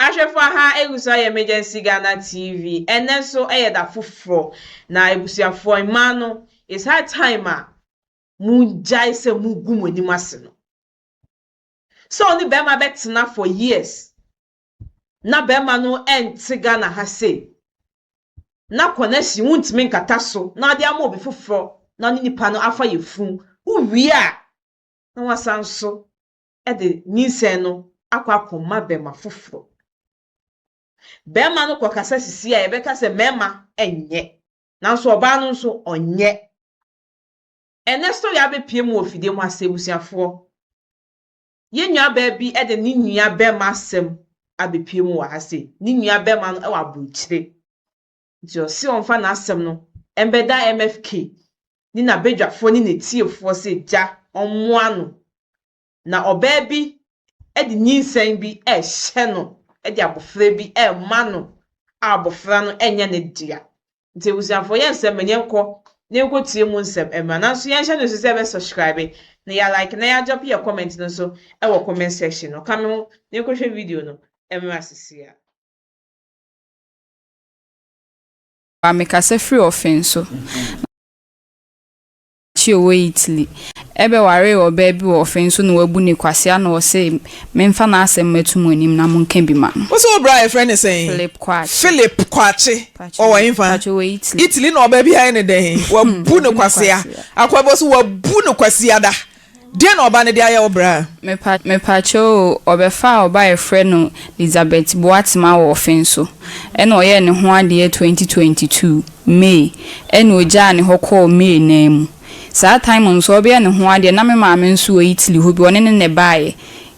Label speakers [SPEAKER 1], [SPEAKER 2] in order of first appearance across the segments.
[SPEAKER 1] Ahwɛfo aha egu so ayɛ Emergency Ghana TV. Ɛnnɛ nso yɛ da foforɔ na abusuafoɔ mmaa no it's high time a mongyae sɛ mogu mo anim ase no. Sɛ ɔne bɛrima bɛtena for years na bɛrima no ɛnte Ghana ha sei na connection wontumi nkata so na ɔde ama obi foforɔ na ɔne nipa no afa yafunu, wowie a na wasan so de nyinsɛn no akɔ akɔma bɛrima foforɔ. Bɛrima no kɔkasa sisi a yɛbɛka sɛ mmarima nyɛ, nanso ɔbaa no nso ɔnyɛ. Ɛnɛ story abɛpie mu wɔ fidie mu ase abusuafoɔ. Yɛn nua baa bi de ne nua bɛrima asɛm abɛpie mu wɔ ha sei. Ne nua bɛrima no wɔ aburokyire. Nti ɔsi ɔmfa n'asɛm no mbɛda MFK ne n'abadwafoɔ ne n'etiefoɔ sɛ gya ɔmmoa no. Na ɔbaa bi de nyinsɛn bi ɛrehyɛ no de abɔfra bi ɛrema no a abɔfra no nyɛ ne dea. Nti abusuafoɔ yɛn nsɛm no yɛnkɔ na yɛnkɔtie mu nsɛm mmra. Nanso yɛnhyɛ no nso sɛ yɛbɛ subscribe na yɛ like na yɛa drop yɛ comment no nso wɔ comment section no. Ka me ho na yɛnkɔhwɛ video no mmra sisi a.
[SPEAKER 2] Mekasa firi ɔfen so. Akyi ɔwɔ Italy. Ɛbɛwaree ɔbaa bi wɔ ɔfen so na wabu ne kwasea na ɔse memfa n'asɛm mmɛto mo anim na monka bi ma no.
[SPEAKER 3] Wo sɛ wo bra a yɛfrɛ ne sɛn?
[SPEAKER 2] Philip Kwakye.
[SPEAKER 3] Philip Kwakye. Ɔwɔ hefa?
[SPEAKER 2] Kwakye wɔ Italy.
[SPEAKER 3] Italy na ɔbaa bi ayɛ ne dɛn? Wabu ne kwasea. Akwa bɔ so wabu ne kwasea da. Deɛ na ɔbaa no de ayɛ wo bra?
[SPEAKER 2] Mepakyɛ o, ɔbɛfaa ɔbaa a yɛfrɛ no Elizabeth Boatema wɔ ɔfen so. Ɛna ɔyɛɛ ne ho adeɛ 2022 May. Ɛna ogyaa ne hɔ kɔɔ May nan mu. Saa time nso ɔbɛyɛ ne ho adeɛ na me maame nso wɔ Italy hɔ bi, ɔne ne na ɛbaeɛ.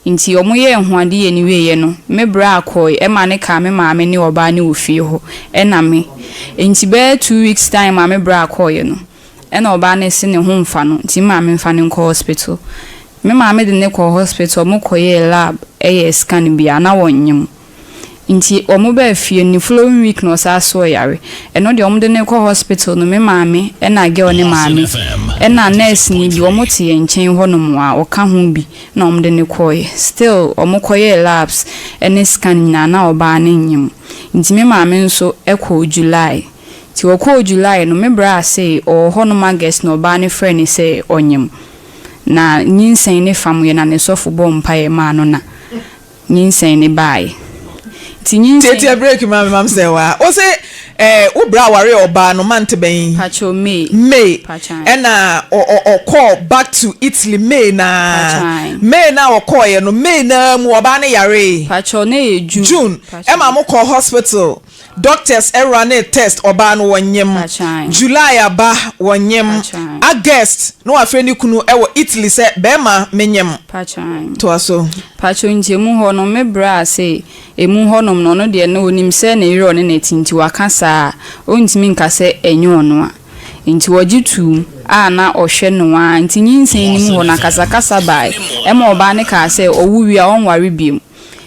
[SPEAKER 2] Nti ɔmo yɛɛ ho adeɛ no wieɛ no, me bra kɔe ɛma ne kaa me maame ne ɔbaa ne wɔ fie hɔ ɛna me. Nti bɛyɛ 2 weeks time a me bra kɔeɛ no, ɛna ɔbaa no se ne ho mfa no nti me maame mfa no nkɔ hospital. Me maame de ne kɔɔ hospital, ɔmo kɔyɛɛ lab ɛyɛ scan bi a na wɔnyem. Nti ɔmo baa fie no, ne following week na ɔsan so ɔyare. Ɛno deɛ ɔmo de ne kɔ hospital no, me maame ɛna girl ne maame ɛna nurse ni bi ɔmo te yɛn nkyɛn hɔnom a ɔka ho bi na ɔmo de ne kɔɔɛ. Still ɔmo kɔyɛɛ labs ɛne scan nyinaa na ɔbaa no nyem. Nti me maame nso ɛkɔɔ July. Nti ɔkɔɔ July no, me bra se ɔwɔ hɔnom August na ɔbaa no frɛ ne sɛ ɔnyem. Na nyinsɛn ne fam yɛ na ne sɔfo bɔ mpaeɛ maa no na nyinsɛn ne baeɛ. Nti nyinsɛn
[SPEAKER 3] Tietie break ma me mam sɛ wa. Wo se wo bra aware ɔbaa no month bɛn?
[SPEAKER 2] Pacho May.
[SPEAKER 3] May.
[SPEAKER 2] Pacho.
[SPEAKER 3] Ɛna ɔkɔɔ back to Italy May na.
[SPEAKER 2] Pacho.
[SPEAKER 3] May na ɔkɔɔyɛ no, May na mu ɔbaa no yare.
[SPEAKER 2] Pacho ne yɛ June.
[SPEAKER 3] June.
[SPEAKER 2] Pacho.
[SPEAKER 3] Ɛma mo kɔ hospital. Doctors ɛra ne test ɔbaa no wɔnyem.
[SPEAKER 2] Pacho.
[SPEAKER 3] July aba wɔnyem.
[SPEAKER 2] Pacho.
[SPEAKER 3] August na wafrɛ ne kunu ɛwɔ Italy sɛ bɛrima menyem.
[SPEAKER 2] Pacho.
[SPEAKER 3] Toa so.
[SPEAKER 2] Pacho nti emu hɔ no me bra se emu hɔnom no ɔno deɛ no onim sɛ ne yere ɔne n'ati nti waka saa a ɔntumi nka sɛ ɛnyɛ ɔno a nti wɔgye tuum a na ɔhwɛ no a nti nyinsɛn no mu hɔ no akasakasa bae ɛma ɔbaa ne kaa sɛ ɔwo wie a ɔnware biom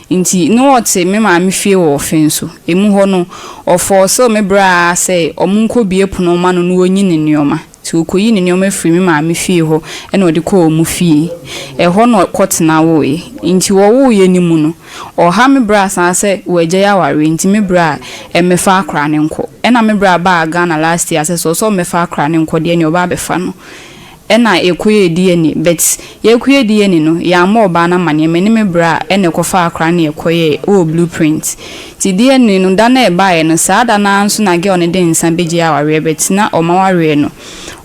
[SPEAKER 2] nti ne ɔte me maame fie wɔ ɔfen so emu hɔ no ɔfɔɔ sɛ me bra sɛ ɔmo nkɔ bie pono ma no na ɔnyi ne nneɛma nti ɔkɔyi ne nneɛma firi me maame fie hɔ ɛna ɔde kɔɔ ɔmo fie ɛhɔ na ɔkɔtena woeɛ nti wɔwoeɛ no mu no ɔha me bra san sɛ wɔagya yɛ awareɛ nti me bra ɛmɛfa akora ne nkɔ ɛna me bra baa Ghana last year sɛ sɛ ɔsɛ ɔmɛfa akora ne nkɔ deɛ ne ɔba abɛfa no ɛna yɛkɔyɛ DNA, but yɛkɔyɛ DNA no yɛammɔ ɔbaa no amanneɛ. Me ne me bra ɛna ɛkɔfa akora ne yɛkɔyɛ ɛwɔ Blueprint. Nti DNA no da na ɛbaeɛ no, saa da naa nso na girl no de nsa bɛgye awareɛ, but na ɔma wareɛ no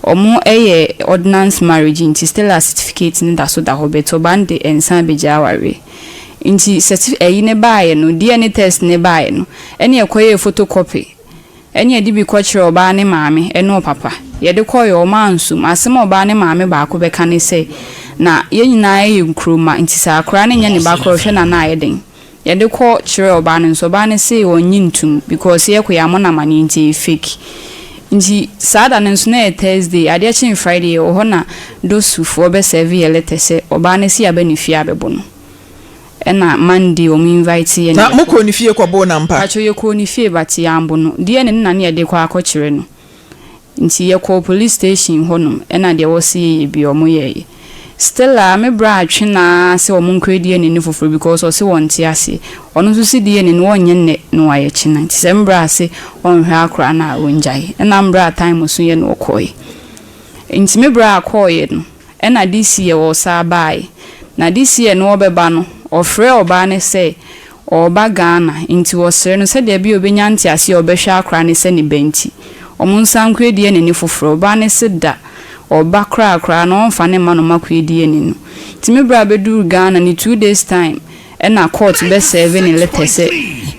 [SPEAKER 2] ɔmo ɛyɛ ordinance marriage nti still a certificate no da so da hɔ, but ɔbaa no de nsa bɛgye awareɛ. Nti ɛyi ne baeɛ no, DNA test ne baeɛ no, ɛne ɛkɔyɛ photocopy ɛne yɛde bi kɔkyerɛ ɔbaa ne maame ɛne ɔpapa. Yɛde kɔyɛ ɔma ansom asɛm a ɔbaa ne maame baako bɛka ne sɛ na yɛn nyinaa yɛ nkuroma nti sɛ akora ne nyɛ ne ba korɔ hwɛ na na ayɛ den. Yɛde kɔ kyerɛ ɔbaa no nso, ɔbaa no se ɔnyi ntum because yɛkɔ yɛ amɔ namane nti ɛyɛ fake. Nti saa da no nso na yɛ Thursday, adeɛ kyen Friday wɔ hɔ na dosufoɔ bɛ serve yɛ letter sɛ ɔbaa no si aba ne fie abɛbɔ no ɛna Monday ɔmo invite yɛ.
[SPEAKER 3] Na mokɔ ne fie kɔbɔɔ nampa?
[SPEAKER 2] Patro, yɛkɔɔ ne fie but yɛambo no deɛ ne nna ne yɛde kɔ akɔkyerɛ no. Nti yɛkɔɔ police station hɔnom ɛna deɛ wɔsi yɛyɛ bi ɔmo yɛɛyɛ. Still a, me bra atwe no ara sɛ ɔmo nkɔyɛ DNA no foforɔ because ɔse wɔnte aseɛ. Ɔno nso se DNA no wɔnyɛ nnɛ na wayɛ kyena nti sɛ me bra se ɔnhwɛ akora no a ɔngyae. Ɛna me bra time so yɛ na ɔkɔeɛ. Nti me bra kɔeɛ no ɛna this year ɔsaa baaɛ. Na this year no ɔbɛba no ɔfrɛɛ ɔbaa no sɛ ɔɔba Ghana nti ɔsrɛ no sɛdeɛ ɛbɛyɛ ɔbɛnya nteaseɛ a ɔbɛhwɛ akora no sɛ ne ba nti ɔmo nsan nkɔyɛ DNA no foforɔ. Ɔbaa no se da ɔba koraa koraa no ɔnfa no mma no mma kɔyɛ DNA no. Nti me bra bɛduru Ghana ne 2 days time ɛna court bɛ serve ne letter sɛ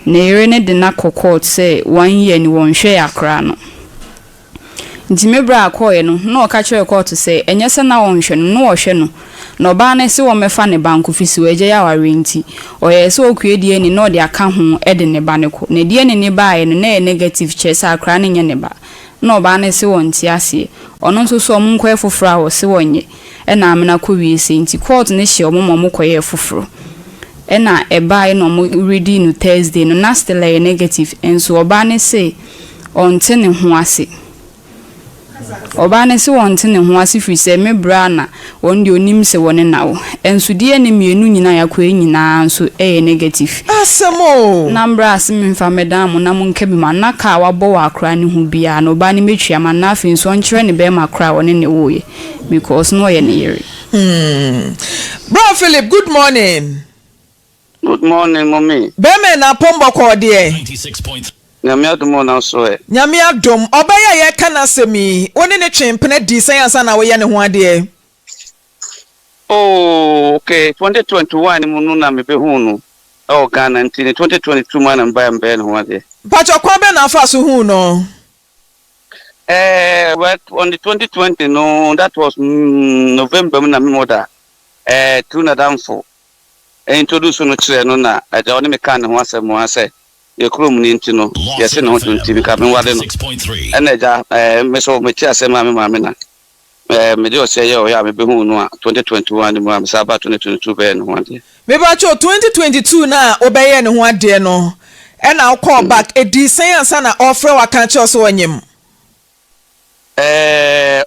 [SPEAKER 2] ne yere no de no akɔ court sɛ one year ni wɔnhwɛɛ akora no. Nti me bra kɔɔɛ no na ɔka kyerɛɛ court sɛ ɛnyɛ sɛ na ɔnhwɛ no, na ɔhwɛ no. Na ɔbaa no se wɔmmɛfa ne ba nkɔ fi sɛ wagyae awareɛ nti ɔyɛɛ sɛ ɔkɔyɛ DNA na ɔde aka ho de ne ba no kɔ. Na DNA no baeɛ no na ɛyɛ negative, kyerɛ sɛ akora no nyɛ ne ba. Na ɔbaa no se wɔnte aseɛ. Ɔno nso so ɔmo nkɔyɛ foforɔ a ɔse wɔnyɛ. Ɛna amena kɔwie sɛ nti court no hyɛ ɔmo ma ɔmo kɔyɛɛ foforɔ. Ɛna ɛbaeɛ na ɔmo redi no Thursday no na still ɛyɛ negative, nso ɔbaa no se ɔnte ne ho ase. Ɔbaa no se wɔnte ne ho ase firi sɛ me bra na wɔn deɛ onim sɛ wɔne na wo. Nso DNA mmienu nyinaa yɛakɔyɛ nyinaa nso ɛyɛ negative.
[SPEAKER 3] Asɛm o.
[SPEAKER 2] Na mbra ase memfa mmɛdan mo na monka bi ma na ka a wabɔ wɔ akora ne ho biara na ɔbaa no mɛtua ma na afei nso ɔnkyerɛ ne bɛrima kora a ɔne ne woeɛ because na ɔyɛ ne yere.
[SPEAKER 3] Bra Philip, good morning.
[SPEAKER 4] Good morning, mommy.
[SPEAKER 3] Bɛrima na apɔmbɔkɔɔ deɛ?
[SPEAKER 5] 96.3.
[SPEAKER 4] Nyame adom o, na so ɛ?
[SPEAKER 3] Nyame adom. Ɔbɛyɛ a yɛka n'asɛm yi, wo ne ne twe mpena di sɛn ansa na woyɛ ne ho adeɛ?
[SPEAKER 4] Oh, okay. 2021 mu no na mebɛhuu no ɛwɔ Ghana, nti ne 2022 mu ana mbaɛ mbɛyɛ ne ho adeɛ.
[SPEAKER 3] Mpakyɛ, kwan bɛn na afa so huu no?
[SPEAKER 4] Well, on the 2020 no, that was November mu na me mother through nadamfo introduce no kyerɛ no, na agya ɔne me kaa ne ho asɛm a sɛ yɛ kurom ni nti no yɛse ne ho to nti meka menware no.
[SPEAKER 5] 96.3.
[SPEAKER 4] Ɛna agya me so mekyi asɛm a me maame na mede ɔsɛ yɛ ɔyɛ a mebɛhuu no a 2021 mu a mesa ba 2022 bɛyɛ ne ho adeɛ.
[SPEAKER 3] Mepakyɛ, 2022 na wobɛyɛ ne ho adeɛ no, ɛna wokɔɔ back, ɛdii sɛn ansa na ɔfrɛ wo aka kyerɛ wo sɛ ɔnyem?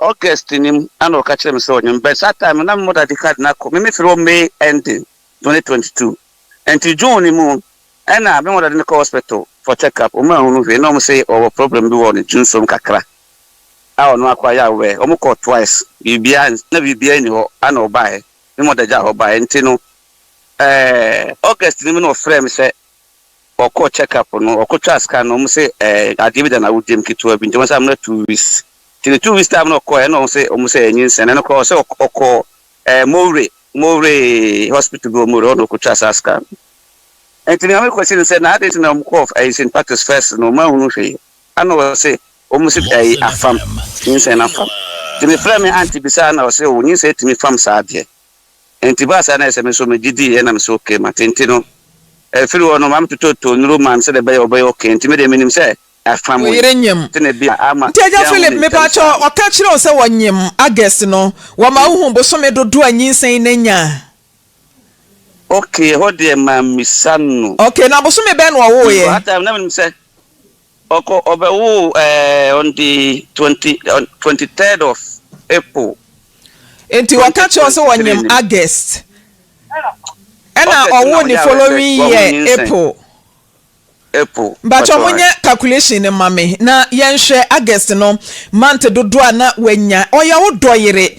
[SPEAKER 4] August nim ana ɔka kyerɛ me sɛ ɔnyem, but saa time na me mother de card na akɔ me mefiri hɔ May ending 2022, nti June ni mu ɛna me mother de no kɔ hospital for check up. Ɔmo ahunu hwee na ɔmo sɛ ɔwɔ problem bi wɔ ne junsom kakra a ɔno akɔ ayɛ awɛ. Ɔmo kɔ twice, biribiara na biribiara ni hɔ. Ana ɔbaeɛ, me mother gya hɔ baeɛ, nti no August ni mu na ɔfrɛ me sɛ ɔkɔ check up no, ɔkɔtwa scan no, ɔmo sɛ adeɛ bi da na awodiem ketewa bi, nti ɔmo sɛ amuna 2 weeks. Nti ne 2 weeks time na ɔkɔ, ɛna ɔmo sɛ ɛnyinsɛn. Ɛno kɔ ɔsɛ ɔkɔ Mowre hospital bi wɔ Mowre hɔ na ɔkɔtwa saa scan. Nti nea ɔmo kɔ si no sɛ na adi nti na ɔmo kɔ St Patrick's first no, ɔmo ahunu hwee, ana ɔsɛ ɔmo sɛ afam nyinsɛn na afam. Nti mefrɛ me aunty bisa na ɔsɛ o nyinsɛn etumi fam saa deɛ. Nti baa saa na ɛsɛ me nso megye di, ɛna me sɛ okay mate. Nti no ɛfiri hɔ no, maame tototo nnuro maa me sɛ de bɛyɛ ɔbɛyɛ okay. Nti me deɛ menim sɛ afam.
[SPEAKER 3] Wo yere nyem?
[SPEAKER 4] Nti na bi ama.
[SPEAKER 3] Nti agya Philip, mepakyɛ, ɔka kyerɛ wo sɛ wɔnyem August no, wɔma wohu bosome dodoɔ a nyinsɛn no anya?
[SPEAKER 4] Okay, ɛhɔ deɛ maa misa no.
[SPEAKER 3] Okay, na bosome bɛn na ɔwoeɛ?
[SPEAKER 4] That time na menim sɛ ɔkɔ ɔbɛwo on the 23rd of April.
[SPEAKER 3] Nti wɔka kyerɛ wo sɛ wɔnyem August, ɛna ɔwo ne following year April?
[SPEAKER 4] April.
[SPEAKER 3] Mbakyɛ, monyɛ calculation ne ma me na yɛnhwɛ. August no, month dodoɔ a na wanya. Ɔyɛ wo dɔ yere,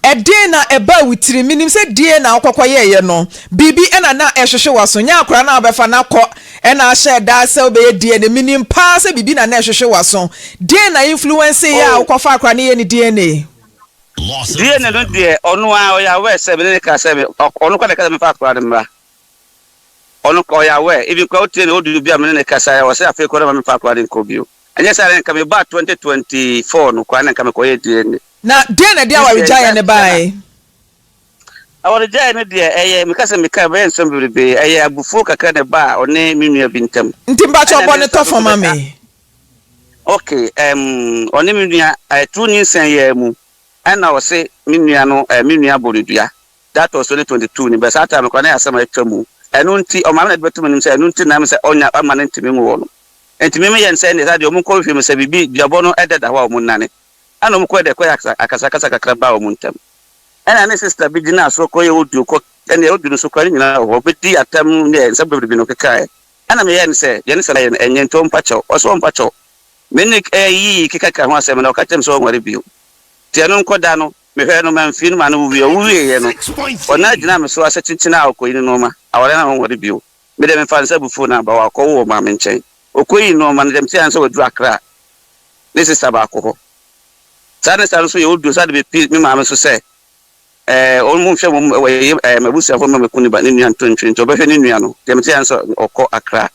[SPEAKER 3] ɛdeɛn na ɛbaa wo tiri? Menim sɛ die na wokɔkɔ yɛɛyɛ no, biribi ɛna na ɛhwehwɛ w'aso. Nyɛ akora na wobɛfa no akɔ ɛna ahyɛ daa sɛ wobɛyɛ DNA. Menim paa sɛ biribi na na ɛhwehwɛ w'aso. Deɛn na influence yɛ a wokɔfa akora no yɛ ne DNA?
[SPEAKER 4] DNA no deɛ, ɔno a ɔyɛ aware sɛ mene ne ka sɛ ɔno kɔ ne ka sɛ mefa akora no mmra. Ɔno ɔyɛ aware. Even kora wotie ne wodu bi a mene ne kasa yɛ, ɔsɛ afei kora ma mefa akora no nkɔ bio. Ɛnyɛ sɛ ne nka mebaa 2024 no kora ne nka mekɔyɛ DNA.
[SPEAKER 3] Na deɛn na ɛde awaregyaeɛ ne baeɛ?
[SPEAKER 4] Awaregyaeɛ no deɛ, ɛyɛ meka sɛ meka ɛbɛyɛ nsɛm bebrebe. Ɛyɛ abufuo kakra na ɛba a ɔne me nua bi ntam.
[SPEAKER 3] Nti mpakyɛ, ɔbɔ ne tɔfɔ ma me.
[SPEAKER 4] Okay, ɔne me nua ɛtu nyinsɛn yɛ mu, ɛna ɔse me nua no me nua bɔ ne dua. That was 2022 ni, bɛ saa time kora na yɛ asɛm a atwa mu. Ɛno nti ɔmaame na de bɛto m'anim sɛ ɛno nti na sɛ ɔnya ama no ntumi nwo wɔ no. Nti mímí yɛn sɛ ɛne saa deɛ, ɔmo nkɔ hwehwɛ mu sɛ biribi duabɔ no ɛdɛ da hɔ a ɔmo nane, ɛna ɔmo kɔ ɛdɛ kɔ yɛ akasakasa kakra baa ɔmo ntam. Ɛna ne sister bi gyinaa so kɔyɛ audio kɔ ɛnna audio no so koraa ne nyinaa wɔ hɔ. Ɔbɛdi atam ne nsɛm bebrebe na ɔkekaeɛ. Ɛna meyɛɛ no sɛ deɛ ne sɛ no ayɛ no ɛnyɛ nti ɔmpa kyɛw. Ɔse ɔmpa kyɛw. Me ne yii kekaka ho asɛm na ɔka kyerɛɛ me sɛ ɔnware bio. Nti ɛno nkɔda no mehwɛɛ no mamfii no maa no wuwuiɛ. Ɔwuwieɛ no ɔnan gyinaa me so asɛ kyenkyen a ɔkɔyi ne nnoɔma. Awareɛ no a ɔnware bio. Me deɛ memfaa no sɛ abufuo na aba wakɔwo wɔ maame nkyɛn. Ɔkɔyii nnoɔma no deɛ meteɛ ara ne sɛ waduru Accra ne sister baako hɔ. Saa ne saa no nso yɛ oduro saa de bɛpi me maame so sɛ ɛɛ wɔn mu nhwɛ wɔn wɔyɛ ɛɛ m'abusuafoɔ mma mɛku ne ba ne nua nto ntwene nti ɔbɛhwɛ ne nua no deɛ mete yɛ nso ɔkɔ Accra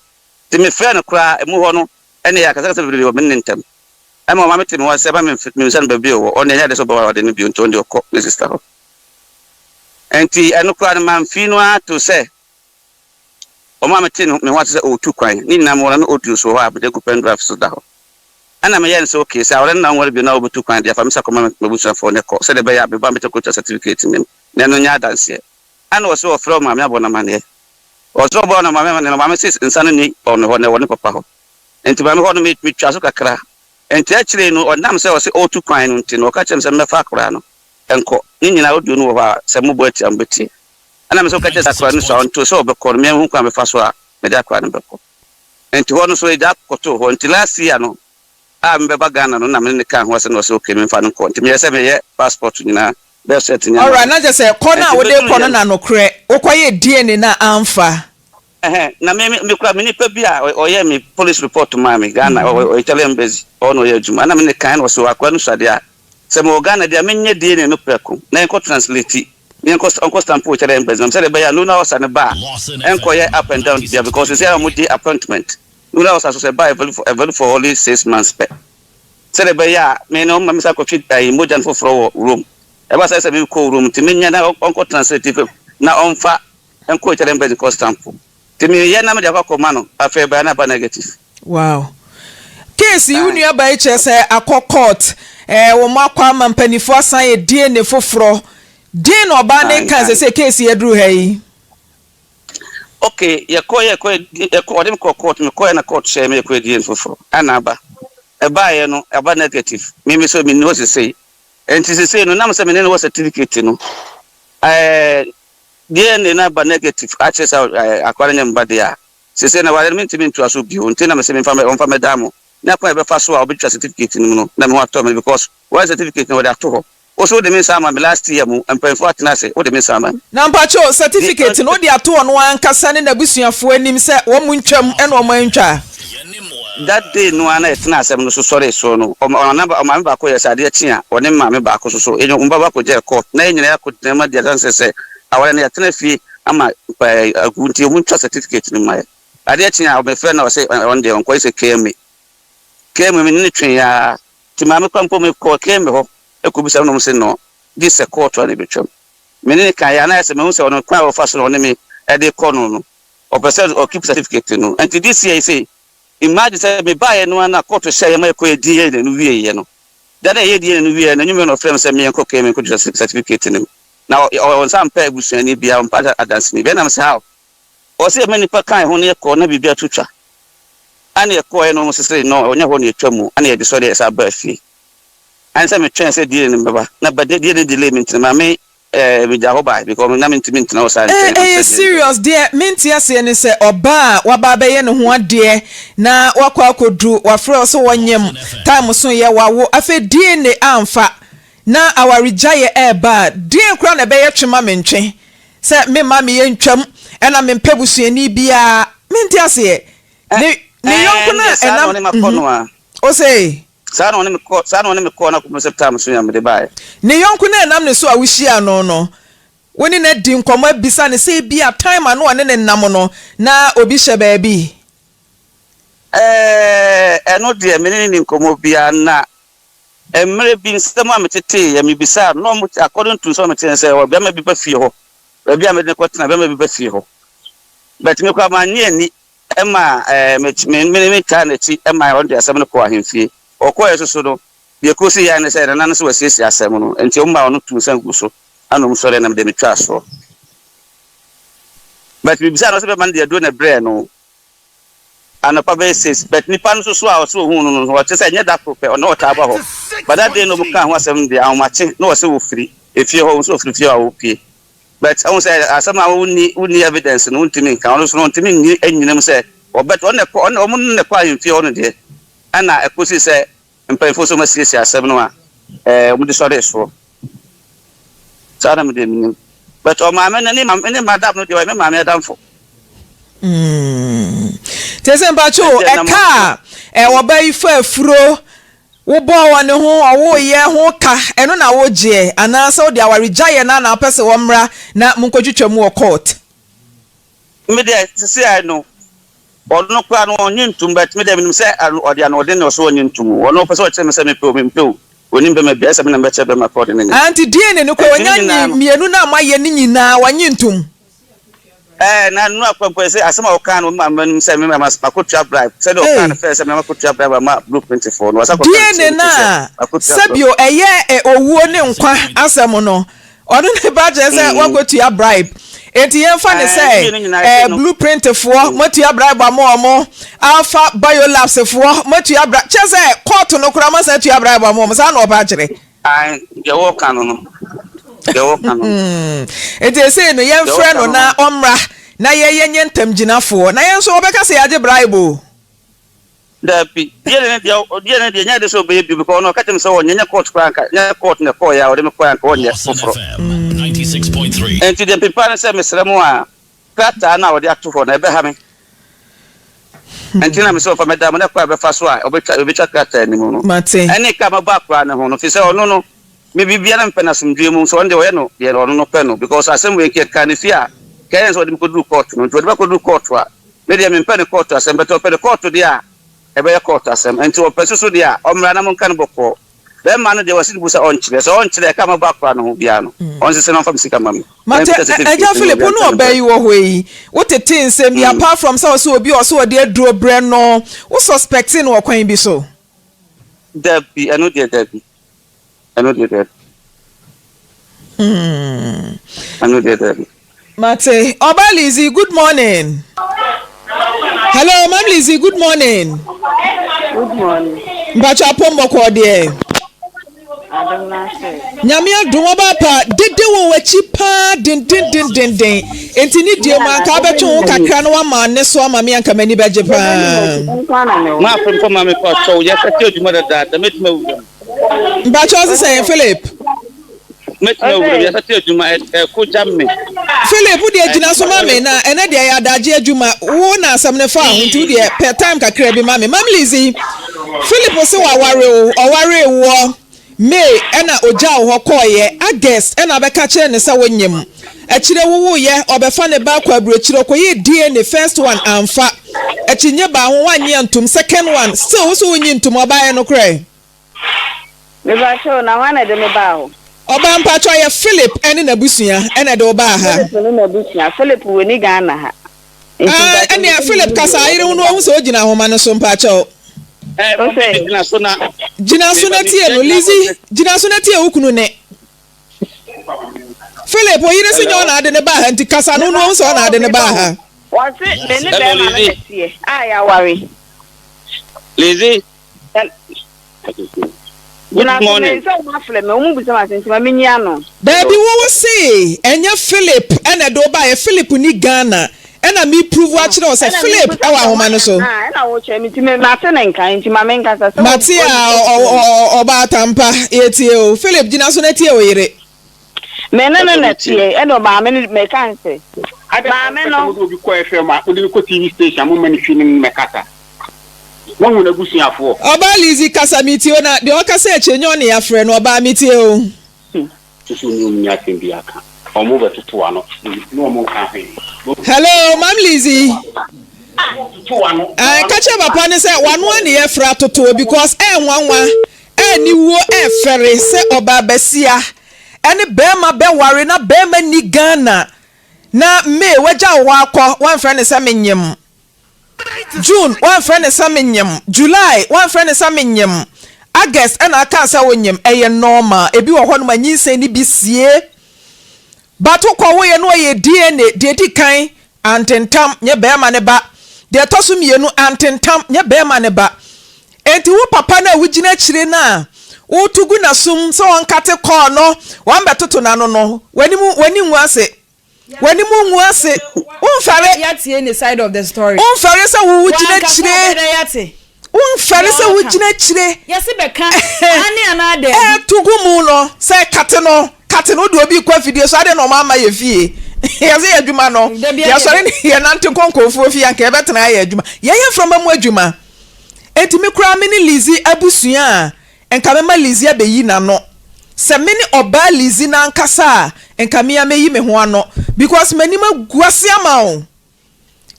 [SPEAKER 4] nti mefrɛ no koraa emu hɔ no ɛne yɛ akasakasa bebree wɔ me ne ne ntam ɛma ɔma mete me ho ase ɛma me nsa no baabi ɔwɔ ɔno ɛnyɛ ade sɛ ɔbɛware ɔde no bio nti ɔno deɛ ɔkɔ ne sister hɔ nti ɛno koraa no mamfi no ara to sɛ Wɔmaa metee me ho ase sɛ ɔretu kwan. Ne nyinaa mewɔ no na audio nso wɔ hɔ a mede agu pen drive so da hɔ. Ɛnna meyɛɛ no sɛ okay, sɛ aware no na wonware bio na wobetu kwan de a, fa me nsa kɔma m'abusuafoɔ na kɔ, sɛdeɛ ɛbɛyɛ a me ba bɛtumi akɔtua certificate no mu na ɛno nyɛ adanseɛ. Ɛnna ɔse ɔfrɛɛ ɔmaame abɔ no amanneɛ. Ɔse ɔbɔɔ no maame amanneɛ no, maame se nsa no nni ɔno hɔ na ɛwɔ ne papa hɔ. Enti maame hɔ no metwaa so kakra. Enti akyire yi no ɔnam sɛ ɔse ɔretu kwan no nti no, ɔka kyerɛɛ me sɛ memmɛfa akwadaa no nkɔ. Ne nyinaa audio no wɔ hɔ a sɛ mobɔ atia a mobɛtie. Ɛnna me nso meka kyerɛɛ sɛ akwadaa no sua, ɔnto sɛ ɔbɛkɔ no, meahu kwan a mɛfa so a mede akwadaa no bɛkɔ. Nti hɔ no so agya kɔtoo hɔ. Nti last year no a mebɛba Ghana no na me ne no kaa ho asɛm na ɔsɛ okay memfa no nkɔ. Nti meyɛɛ sɛ meyɛ passport nyinaa, birth cert nneɛma
[SPEAKER 3] Alright,
[SPEAKER 4] no.
[SPEAKER 3] na kyerɛ sɛ kɔ no a
[SPEAKER 4] Nti
[SPEAKER 3] wode rekɔ no
[SPEAKER 4] meduruiɛ
[SPEAKER 3] na
[SPEAKER 4] no.
[SPEAKER 3] nokorɛ wokɔyɛɛ DNA no a amfa?
[SPEAKER 4] Ɛhɛn, na me me mekura me nipa bi a ɔyɛɛ me police report maa me, Ghana, ɔwɔ Italian embassy, ɔhɔ na ɔyɛ adwuma. Ɛna me ne no kaeɛ na ɔse akwadaa no sua deɛ a, sɛ mewɔ Ghana deɛ a menyɛ DNA no prɛko na yɛnkɔ translate. Yɛnkɔ ɔnkɔ stamp wɔ Italian embassy nam sɛdeɛ ɛbɛyɛ a Luna Rossa no ba a ɛnkɔyɛ up and down bia because seesei a wɔgye appointment Luna Rossa so sɛ ɛba a ɛvalue for ɛvalue for only 6 months pɛ sɛdeɛ ɛbɛyɛ a me no ɔmma me san kɔtwe ayi mogya no foforɔ wɔ Rome ɛba sɛ sɛ mekɔ Rome nti menyɛ na ɔnkɔ translate na ɔmfa nkɔ Italian embassy kɔ stamp nti meyɛ na mede akɔ akɔma no afei ɛbɛyɛ na aba negative.
[SPEAKER 3] Wow. Case yi wo nua ba yi kyerɛ sɛ akɔ court ɛɛ wɔn akɔ ama mpanimfoɔ asan yɛ DNA foforɔ. Deɛn na ɔbaa no reka sɛ sɛ case yi aduru ha yi?
[SPEAKER 4] Okay, yɛkɔ yɛkɔ yɛkɔ ɔde me kɔ court mekɔ yɛ na court hyɛ me yɛkɔ yɛ DNA foforɔ ɛna aba ɛbaayɛ no aba negative me me so me ni hɔ sesei nti sesei no nam sɛ me ne no wɔ certificate no ɛɛ DNA no aba negative akyerɛ sɛ ɛɛ akora no nyɛ mba deɛ a Seesei na aware no mentumi ntoa so bio nti na mese memfa ɔmfa mmɛdaa mo ne akwan a yɛbɛfa so a ɔbɛtwa certificate no mu no na me ho atɔ me because wɔayɛ certificate no wɔde ato hɔ wo so wode me nsa ama me last year mu mpanyinfoɔ atena ase wode me nsa ama me.
[SPEAKER 3] Na mpakyɛw certificate no wode ato ɔno ankasa ne n'abusuafoɔ anim sɛ wɔn ntwam ɛna wɔn antwa?
[SPEAKER 4] That day no ara na yɛtenaa asɛm no so sɔree so no ɔmaame baako yɛɛ sɛ adeɛ kye a ɔne me maame baako so so yɛn wɔn ba baako gyɛɛ court na yɛn nyinaa yɛakɔgyina mu adi adanseɛ sɛ aware no yɛatena fie ama agu nti ɔmo ntwa certificate no mma yɛ. Adeɛ kye a ɔbɛfrɛ na ɔse ɔno deɛ ɔnkɔ sɛ KMA. KMA me ne no twee aa nti maame kora mpo me kɔɔ KMA hɔ kɔ bisa no na ɔmo se no gye sɛ kɔɔto a na ɛbɛtwam. Me ne no kaeɛ a na ayɛ sɛ mahu sɛ ɔno kwan a ɔfa so na ɔne me ɛde kɔ no no ɔpɛ sɛ ɔ keep certificate no nti this year yi sei imagine sɛ me baeɛ no ara na kɔɔto hyɛeɛ ma yɛkɔyɛ DNA no wieeɛ no da no a yɛyɛ DNA no wieeɛ no anwummerɛ na ɔfrɛɛ me sɛ meɛnkɔ KMA nkɔgye certificate no Na ɔnsan mpɛ abusuani biara, ɔmpɛ adanseni biara. Ɛna mese, How? Ɔse yɛma nnipa kae ho na yɛkɔ na biribi ato twa. Ɛna yɛkɔeɛ no wɔn sese no ɔnyɛ hɔ na yɛtwa mu. Ɛna yɛde sɔre yɛsan baa fie. Ɛne sɛ metwɛn sɛ DNA no bɛba. Na but DNA no delay me nti no maame eh, megyaa hɔ bae because na mentumi ntena hɔ saa
[SPEAKER 3] Eh,
[SPEAKER 4] ntwɛn
[SPEAKER 3] ɛyɛ
[SPEAKER 4] ansa DNA no bɛba.
[SPEAKER 3] serious, deɛ mente aseɛ ne sɛ ɔbaa a waba abɛyɛ ne ho adeɛ na wakɔ akɔduru, wafrɛ wo sɛ wɔnyem, time so yɛ wawo, afei DNA amfa, Na awaregyaeɛ reba a, deɛn koraa na ɛbɛyɛ twe ma mentwe? Sɛ memma meyɛ ntwam, ɛna mempɛ busuani biara. Mente aseɛ.
[SPEAKER 4] Ɛ,
[SPEAKER 3] Ne, ne yɔnko
[SPEAKER 4] ɛɛ,
[SPEAKER 3] no a
[SPEAKER 4] ɛndeɛ saa na
[SPEAKER 3] ɛnam,
[SPEAKER 4] ɔne me akɔ
[SPEAKER 3] mhm,
[SPEAKER 4] no a.
[SPEAKER 3] ose.
[SPEAKER 4] Saa na ɔne me kɔ, saa na ɔne me kɔɔ na kɔpem sɛ time so yɛ a mede baeɛ.
[SPEAKER 3] Ne yɔnko no a ɛnam ne so a wohyiaa no no, wo ne no adi nkɔmmɔ abisa no sɛ ebia time a na ɔne no nam no, na obi hyɛ baabi?
[SPEAKER 4] Ɛɛ, ɛno deɛ me ne no nni nkɔmmɔ biara, na Mmerɛ bi, nsɛm a meteteeɛ, mebisaa no, na wɔn, according to nsɛm a meteeɛ ne sɛ, ɔbarima bi ba fie hɔ, baabi a mede no kɔtena, barima bi ba fie hɔ. But me koraa mannye anni ma ɛɛ, me, me, me taa n'akyi ma ɔno de asɛm no kɔɔ ahemfie. Ɔkɔeɛ nso so no, deɛ ɛkɔsi yɛ ara ne sɛ, nana no sɛ wasiesie asɛm no, nti wɔn maa ɔno tuu nsa guu so, ɛna wɔn sɔreɛ na mede metwaa soɔ. But mebisaa no sɛ bɛma no deɛ aduro na ɛbrɛɛ no. Anɔpa bɛyɛ 6 but nipa no nso so a ɔse ohuu no no ɔkyerɛ sɛ ɛnyɛ da koro pɛ ɔne ɔtaa ba hɔ but that day na ɔmo kaa ho asɛm no deɛ ahomakye na ɔse ofiri. Efie hɔ, nso ofiri fie hɔ a ɔpue. But wohu sɛ asɛm a wonni wonni evidence no wontumi nka. Ɔno nso no ɔntumi nyi nnyina mu sɛ ɔbɛt ɔno na ɛkɔ ɔno wɔn na ɛkɔ ahemfie hɔ no deɛ ɛna ɛkɔsi sɛ mpanyinfoɔ nso wɔasiesie asɛm no a ɛɛ wɔde sɔree soɔ. Saa na me deɛ menim. But ɔmaame no ne maame ne madam no deɛ ɔyɛ me maame adamfo.
[SPEAKER 3] Mm. Te sɛ mpakyɛ o, ɛka a ɔba yi fa afuro Wobɔɔ wɔ ne ho, ɔwooeɛ ho ka, ɛno na wogyeɛ anaa sɛ wode awaregyaeɛ no ara na wopɛ sɛ wɔmmra na monkɔtwitwa mu wɔ court?
[SPEAKER 4] Me deɛ sesei no ɔno koraa no ɔnnye ntom but me deɛ menim sɛ ɔde anoɔden na ɔse ɔnnye ntom ɔno ɔpɛ sɛ ɔkyerɛ me sɛ mepɛ o mempɛ o ɔnim bɛma biara ɛsɛ me na mebɛkyerɛ bɛma pɛ ɔde ne nyɛ.
[SPEAKER 3] Aunty DNA no koraa
[SPEAKER 4] Ɛnti ne
[SPEAKER 3] wanya
[SPEAKER 4] nyinaa
[SPEAKER 3] nye
[SPEAKER 4] no.
[SPEAKER 3] mmienu no a moayɛ no nyinaa wanye ntom?
[SPEAKER 4] Ɛɛ, na Noa kura mpo sɛ asɛm a ɔkaa no ma manim sɛ me ma makotua bribe, sɛdeɛ ɔkaa no
[SPEAKER 3] Ei.
[SPEAKER 4] fɛɛ sɛ me makotua bribe ama blueprintfoɔ no, wasan kɔka no
[SPEAKER 3] DNA
[SPEAKER 4] kyerɛɛ
[SPEAKER 3] no
[SPEAKER 4] me sɛ
[SPEAKER 3] a
[SPEAKER 4] makotua bribe.
[SPEAKER 3] sɛbio ɛyɛ owuo ne nkwa asɛm no, ɔno ne ba kyerɛ sɛ woakɔtua bribe. Enti yɛmfa no
[SPEAKER 4] Ɛɛ, ne
[SPEAKER 3] sɛ
[SPEAKER 4] mmienu nyinaa
[SPEAKER 3] ɛɛ
[SPEAKER 4] sei no.
[SPEAKER 3] blueprintfoɔ moatua bribe ama wɔn, Alpha Biolabs foɔ moatua bribe, kyerɛ sɛ kɔɔto no koraa moasan atua bribe ama wɔn, saa na ɔpɛ akyerɛ?
[SPEAKER 4] Ae, deɛ wɔka no no, deɛ wɔka no no.
[SPEAKER 3] Nti esei no yɛmfrɛ no na ɔmmra na yɛyɛ nyɛ ntamgyinafoɔ na yɛn nso ɔbɛka sɛ yɛagye bribe o.
[SPEAKER 4] Dabi, deɛ ne deɛ deɛ ne deɛ nyɛ de sɛ ɔbɛyɛ bio because ɔno ɔka kyerɛ me sɛ ɔnyɛ nyɛ court koraa nka nyɛ court na ɛkɔɔyɛ a ɔde me kɔɛ anka ɔnyɛ foforɔ. Nti deɛ mpepa ne sɛ mesrɛ mo a Krataa no a wɔde ato hɔ no, ɛbɛha me. Ɛnti na mesɛ ɔmfa mmɛda mo na kwan a ɛbɛfa so a ɔbɛtwa yɛbɛtwa krataa no mu no,
[SPEAKER 3] Mate.
[SPEAKER 4] ɛne ka a mabɔ akora no ho no, firi sɛ ɔno no, me biribiara mepɛ no asomdwoeɛ mu, nso ɔno deɛ ɔyɛ no deɛ ɔno no pɛ no, because asɛm wei nka ɛkaa ne fie a, nka ɛyɛ sɛ ɔde me kɔduru kɔɔto no, nti ɔde me akɔduru kɔɔto a, me deɛ mempɛ ne kɔɔto asɛm, but ɔpɛ ne kɔɔto deɛ a, ɛbɛyɛ kɔɔto asɛm, ɛnti ɔpɛ soso deɛ a, ɔmmra na monka no bɔkɔɔ. Bɛrima no deɛ wasi ne bo sɛ ɔnkyerɛ. Sɛ ɔnkyerɛ a, ɛka a mabɔ akora no ho biara no, ɔnsese na ɔmfa me sika mma me. Na
[SPEAKER 3] Mate,
[SPEAKER 4] mepɛ certificate
[SPEAKER 3] Agya
[SPEAKER 4] no,
[SPEAKER 3] Philip, wo
[SPEAKER 4] obiara
[SPEAKER 3] ne
[SPEAKER 4] nkyɛ me
[SPEAKER 3] ɔbaa
[SPEAKER 4] brɛ.
[SPEAKER 3] yi wɔ hɔ yi, wo tetee nsɛm bi, apart from sɛ ɔse obi a ɔse ɔde aduro brɛ no, wo suspectee no wɔ kwan bi so?
[SPEAKER 4] Dabi, ɛno deɛ dabi. Ɛno deɛ dabi. Ɛno deɛ dabi.
[SPEAKER 3] Mate. Ɔba Lizzy, good morning. Hello, Mam Lizzy, good morning.
[SPEAKER 5] Good morning.
[SPEAKER 3] Mpacho apom bɔkɔɔ deɛ.
[SPEAKER 5] Adom na ase.
[SPEAKER 3] Nyame adom ɔba pa dede wɔ w'akyi paa dendendendenden. Enti ne die mu anka wobɛtwe wo ho kakra na wama ne so ama me anka m'ani bɛgye paa.
[SPEAKER 4] Ma afei ma me pa kyɛw yɛ sɛ adwuma dadaada mɛtumi awura mu.
[SPEAKER 3] Mpakyɛ ɔse sɛn Philip?
[SPEAKER 4] Mɛtumi awura mu yɛsɛ te adwuma ɛko gya me.
[SPEAKER 3] Philip wo deɛ gyina so ma me na ɛnɛ deɛ ɛyɛ adagye adwuma wo na asɛm no fa ho nti wo deɛ pɛ time kakra bi ma me. Mam Lizzy, Philip se waware wo, ɔwaree woɔ May ɛna ogyaa wo hɔ kɔɔeɛ, August ɛna abɛka kyerɛ no sɛ wonyem. Akyire wowoeɛ ɔbɛfa ne ba akɔ aburokyire ɔkɔyɛɛ DNA first one amfa, akyinnye baa ho woannye antum second one still wo so wonnye ntum ɔbaa ɛyɛ nokorɛ?
[SPEAKER 5] Mepakyɛw, na hwan na ɛde me baa hɔ?
[SPEAKER 3] Ɔbaa mpakyɛw ɛyɛ Philip ɛne n'abusua ɛna ɛde wo baa ha.
[SPEAKER 5] Philip ne n'abusua, Philip wɔ ni Ghana ha. Nti
[SPEAKER 3] Ah
[SPEAKER 5] mpakyɛw
[SPEAKER 3] ɛnea
[SPEAKER 5] mepɛ
[SPEAKER 3] Philip
[SPEAKER 5] mehu
[SPEAKER 3] kasa
[SPEAKER 5] deɛ
[SPEAKER 3] ayere
[SPEAKER 5] ɔde
[SPEAKER 3] ho
[SPEAKER 5] me
[SPEAKER 3] na
[SPEAKER 5] baa
[SPEAKER 3] wahu
[SPEAKER 5] hɔ.
[SPEAKER 3] sɛ ogyina ahoma no so mpakyɛw.
[SPEAKER 4] Ɛɛ
[SPEAKER 5] Ose.
[SPEAKER 4] mami gyina so na.
[SPEAKER 3] Gyina so na tie no Lizzy, gyina so na tie wo kunu ne. Philip wo yere se nyɛ ɔna ade ne baa ha nti kasa no na wahu sɛ ɔna ade ne baa ha.
[SPEAKER 5] Wɔse me ne
[SPEAKER 4] Hello
[SPEAKER 5] bɛrima no na
[SPEAKER 4] Lizzy.
[SPEAKER 5] ɛteɛ a yɛaware.
[SPEAKER 4] Lizzy. Good
[SPEAKER 5] Gyina so
[SPEAKER 4] morning.
[SPEAKER 5] me sɛ wɔn afrɛ me wɔn bisa me asɛm nti ma me nyi ano.
[SPEAKER 3] Daabi wo wo se ɛnyɛ Philip ɛna ɛde wo baeɛ Philip ni Ghana ɛna me prove akyerɛ wo sɛ
[SPEAKER 5] Ɛna me
[SPEAKER 3] Philip
[SPEAKER 5] bisa
[SPEAKER 3] ɛwɔ
[SPEAKER 5] sɛ
[SPEAKER 3] ahoma
[SPEAKER 5] hwan
[SPEAKER 3] no so.
[SPEAKER 5] ahaa ɛna wo kyerɛ me nti me mate ne nka nti ma me nkasa sɛ wɔ
[SPEAKER 3] Mate a
[SPEAKER 5] wɔ
[SPEAKER 3] ɔbaa Tampa yɛtie o Philip gyina so na tie wo yere.
[SPEAKER 5] Me ne no
[SPEAKER 4] Ɔsɛ
[SPEAKER 5] na
[SPEAKER 4] me tie.
[SPEAKER 5] ɛteɛ ɛna maame no meka ne sɛ
[SPEAKER 6] Adɛn na
[SPEAKER 5] maame
[SPEAKER 6] mopɛ sɛ
[SPEAKER 5] no.
[SPEAKER 6] mode obi kɔ FM a mode no kɔ TV station a momma no hwi ne no mmɛkasa? Moahu n'abusuafoɔ?
[SPEAKER 3] Ɔbaa Lizzy kasa metie o na deɛ ɔkasa akyire nyɛ ɔne yɛafrɛ no ɔbaa metie o.
[SPEAKER 6] Susu ne ɔmo nni asɛm biaa ka. Ɔmo bɛ toto ano ne ɔmo nka hwee.
[SPEAKER 3] Hello mam Lizzy.
[SPEAKER 6] Toto ano.
[SPEAKER 3] Ɛɛ ka kyerɛ papa no sɛ wano a ne yɛfrɛ atotoɔ because ɛɛnwanwa Aniwuo ɛfɛre sɛ ɔbaa basia ɛne bɛɛma bɛware na bɛɛma nni Ghana na May wagya wo hɔ akɔ wamfrɛ no sɛ menyem June wamfrɛ no sɛ menyem July wamfrɛ no sɛ menyem August ɛna akaa sɛ wonyem ɛyɛ normal ebi wɔ hɔ nom a nyinsɛn no bi sie but wokɔ woyɛ no ɔyɛ DNA deɛ edi kan antentam nyɛ bɛɛma ne ba deɛ ɛtɔ so mmienu antentam nyɛ bɛɛma ne ba Enti wo papa no a wugyina akyire no a woto gu n'asom sɛ ɔnkate kɔɔ no, wɔmbɛtoto n'ano no, w'anim w'ani ngu ase. W'anim ngu ase. Womfɛre.
[SPEAKER 7] Yɛatie ne side of the story.
[SPEAKER 3] Womfɛre sɛ wo wogyina
[SPEAKER 7] Wankasa
[SPEAKER 3] akyire.
[SPEAKER 7] ɔbɛda yɛate.
[SPEAKER 3] Womfɛre sɛ wogyina akyire.
[SPEAKER 7] Yɛse bɛka aane anaa daabi.
[SPEAKER 3] Ɛto gu mu no sɛ kate no kate no wode obi rekɔ afidie so adɛn na ɔma ama yɛ fie yɛse yɛ adwuma no yɛsɔre ne yɛnante kɔ nkurɔfoɔ fie anka yɛbɛtena ayɛ adwuma yɛyɛ mframa mu adwuma enti me koraa me ne Lizzy abusua a nka mɛma Lizzy abɛyi n'ano sɛ me ne ɔbaa Lizzy no ankasa a nka me a mɛyi me ho ano because m'anim agu ase ama wo.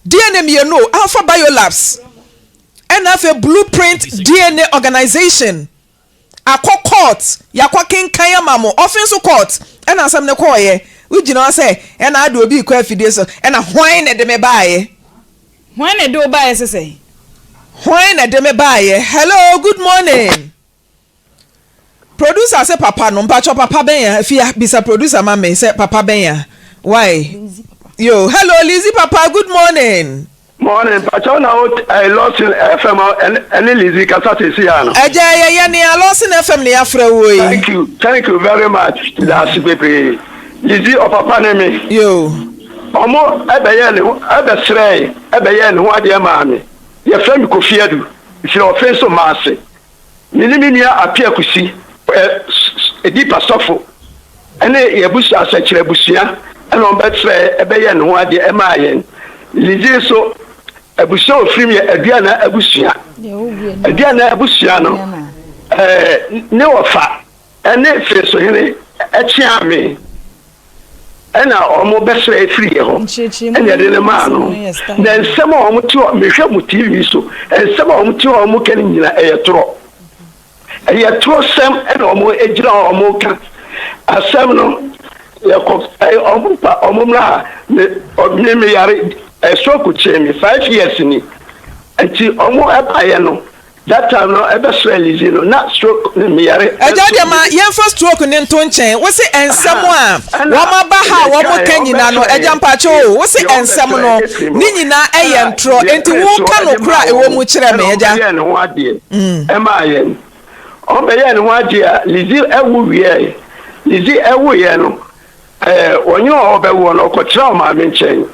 [SPEAKER 3] DNA mmienu o, Alpha Biolabs ɛna afei Blueprint DNA Organization akɔ court, yɛakɔ kenkan ama mo, ɔfe nso court ɛna asɛm no kɔɔyɛ, wogyina hɔ sɛ ɛna ade obi rekɔ afidie so, ɛna hwan na ɛde me baayɛ?
[SPEAKER 7] Hwan na ɛde wo baayɛ sesɛn?
[SPEAKER 3] Hwan na ɛde me baayɛ? Hello, good morning. Producer se papa no mpakyɛw papa bɛn a afia bisa producer ma me sɛ papa bɛn a why yo hello Lizzy papa good morning.
[SPEAKER 8] Morning mpakyɛw na wo eh, Lawson FM ɛne Lizzy kasa sɛsi a no.
[SPEAKER 3] Ɛgya ɛyɛ yɛ nea Lawson FM na yɛafrɛ wo yi.
[SPEAKER 8] Thank you thank you very much daase bebree Lizzy ɔpapa ne me.
[SPEAKER 3] Yo.
[SPEAKER 8] Ɔmo ɛbɛyɛ ne ho ɛbɛsrɛɛ ɛbɛyɛ ne ho adeɛ maa me yɛfrɛ me Kofi Adu mfiri ɔfe nso maase. Me ne me nua Appiah Kusi, Edipa sɔfo, ne yɛn abusua Asɛkyerɛ abusua na wɔbɛkyerɛɛ bɛyɛɛ ne ho adeɛ maa yɛn. Lizzy nso, abusua a ɔfiri mu yɛ Aduana abusua. Aduana abusua no, ne wɔfa ne Feesohene kyeaa me. Ɛna wɔn bɛsrɛ firi yɛ hɔ ɛna yɛde no maa no. Na nsɛm a wɔn te hɔ, mehwɛ mo TV so, nsɛm a wɔn te hɔ a wɔn ka no nyina ɛyɛ torɔ. Ɛyɛ torɔ sɛm ɛna wɔn gyina hɔ wɔn ka. Asɛm no yɛkɔ ɛyɛ wɔn pa wɔn mmra ha me me me yare stroke kyee me 5 years ni. Nti wɔn ɛbaeɛ no That time no ɛbɛsrɛ Lizzy no na stroke ne meyare.
[SPEAKER 3] Agya deɛ ma yɛnfa stroke no nto nkyɛn wo se nsɛm a wɔn aba ha a wɔn ka nyina no agya mpakyɛw o wo se nsɛm no ne nyina ɛyɛ ntorɔ enti wo ka nokorɛ a ɛwɔ mu kyerɛ me agya.
[SPEAKER 8] Ɔbɛyɛɛ ne ho adeɛ ɛmaa yɛn ɔbɛyɛɛ ne ho adeɛ a Lizzy ɛwo wieɛ Lizzy ɛwoeɛ no ɛɛ ɔnye ɔbɛwoɔ no ɔkɔtena ɔmaame nkyɛn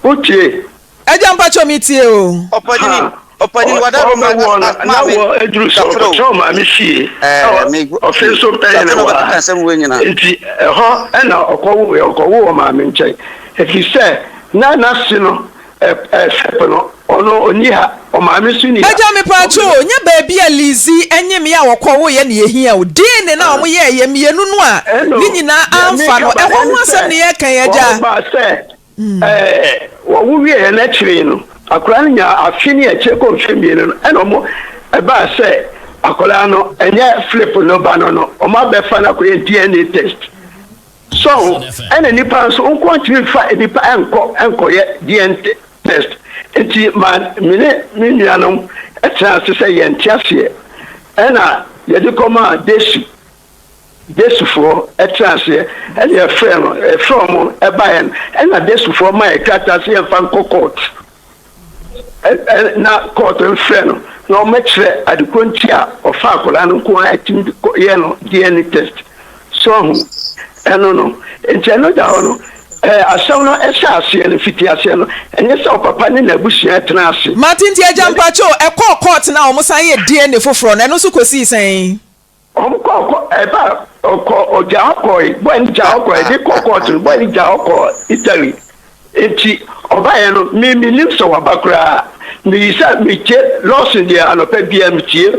[SPEAKER 8] wotie.
[SPEAKER 3] Agya mpakyɛw me tie o.
[SPEAKER 4] Ɔpanyini, ɔpanyini wada Roma
[SPEAKER 8] Ɔbɛwoɔ no na
[SPEAKER 4] maame
[SPEAKER 8] wɔ aduru sɛ
[SPEAKER 4] kafra o.
[SPEAKER 8] ɔkɔtena ɔmaame fie
[SPEAKER 4] Ɛɛ me
[SPEAKER 8] ɔfe nso bɛyɛ
[SPEAKER 4] kafra
[SPEAKER 8] ne
[SPEAKER 4] na
[SPEAKER 8] wɔ
[SPEAKER 4] ɔbɛkeka
[SPEAKER 8] ha
[SPEAKER 4] nsɛm wei nyinaa.
[SPEAKER 8] nti ɛhɔ ɛna ɔkɔwoeɛ ɔkɔwoo ɔmaame nkyɛn ɛfiri sɛ na n'ase no ɛ ɛ Philip no ɔno ɔnni ha ɔmaame nso nni ha
[SPEAKER 3] Agya mepaakyɛw o, nyɛ baabi a Lizzy nyem yɛ a wɔkɔwoeɛ na yɛhia o, DNA no a wɔyɛeɛ mmienu no a
[SPEAKER 8] Ɛno
[SPEAKER 3] ne nyinaa
[SPEAKER 8] deɛ
[SPEAKER 3] amfa no,
[SPEAKER 8] meka ba
[SPEAKER 3] ɛhɔ
[SPEAKER 8] ɛne
[SPEAKER 3] ho asɛm
[SPEAKER 8] sɛ
[SPEAKER 3] na yɛreka yi agya.
[SPEAKER 8] wɔn baa sɛ Ɛɛ, wɔwo wieeɛ no akyire no, akwadaa no nyaa afe ne akyire kɔ mfeɛ mmienu no, ɛna wɔn ɛbaa sɛ akwadaa no ɛnyɛ Philip no ba no no, wɔn abɛfa no akɔyɛ DNA test. So ho, ɛna nipa nso nko ntumi nfa nipa ɛnkɔ ɛnkɔyɛ DNA test. Nti ma me ne me nuanom ɛtena ase sɛ yɛnte aseɛ, ɛna yɛde kɔmaa Desu. Desufoɔ tenaa aseɛ ɛna yɛfrɛɛ no, yɛfrɛɛ wɔn baeɛ no, ɛna Desufoɔ maa yɛ krataa sɛ yɛmfa nkɔ court, na court mfrɛ no na wɔmmɛkyerɛ adekorɔ nti a ɔfa akwadaa no nko ara tumi de yɛ no DNA test. So ahu ɛno no? Nti ɛno da hɔ no, ɛɛ asɛm no ɛhyɛ aseɛ no, fiti aseɛ no, ɛnyɛ sɛ ɔpapa ne n'abusua tena ase.
[SPEAKER 3] Mate nti agya mpakyɛw ɛkɔɔ court no a wɔn san yɛɛ DNA foforɔ no ɛno nso kɔsii sɛn?
[SPEAKER 8] Wɔn kɔ kɔ ɛba ɔkɔ ɔgya hɔ kɔe boy no gya hɔ kɔe de kɔ court no boy no gya hɔ kɔ Italy nti ɔbaeɛ no me me nim sɛ waba koraa me yi sɛ me tie Lawson deɛ anɔpa biara me tie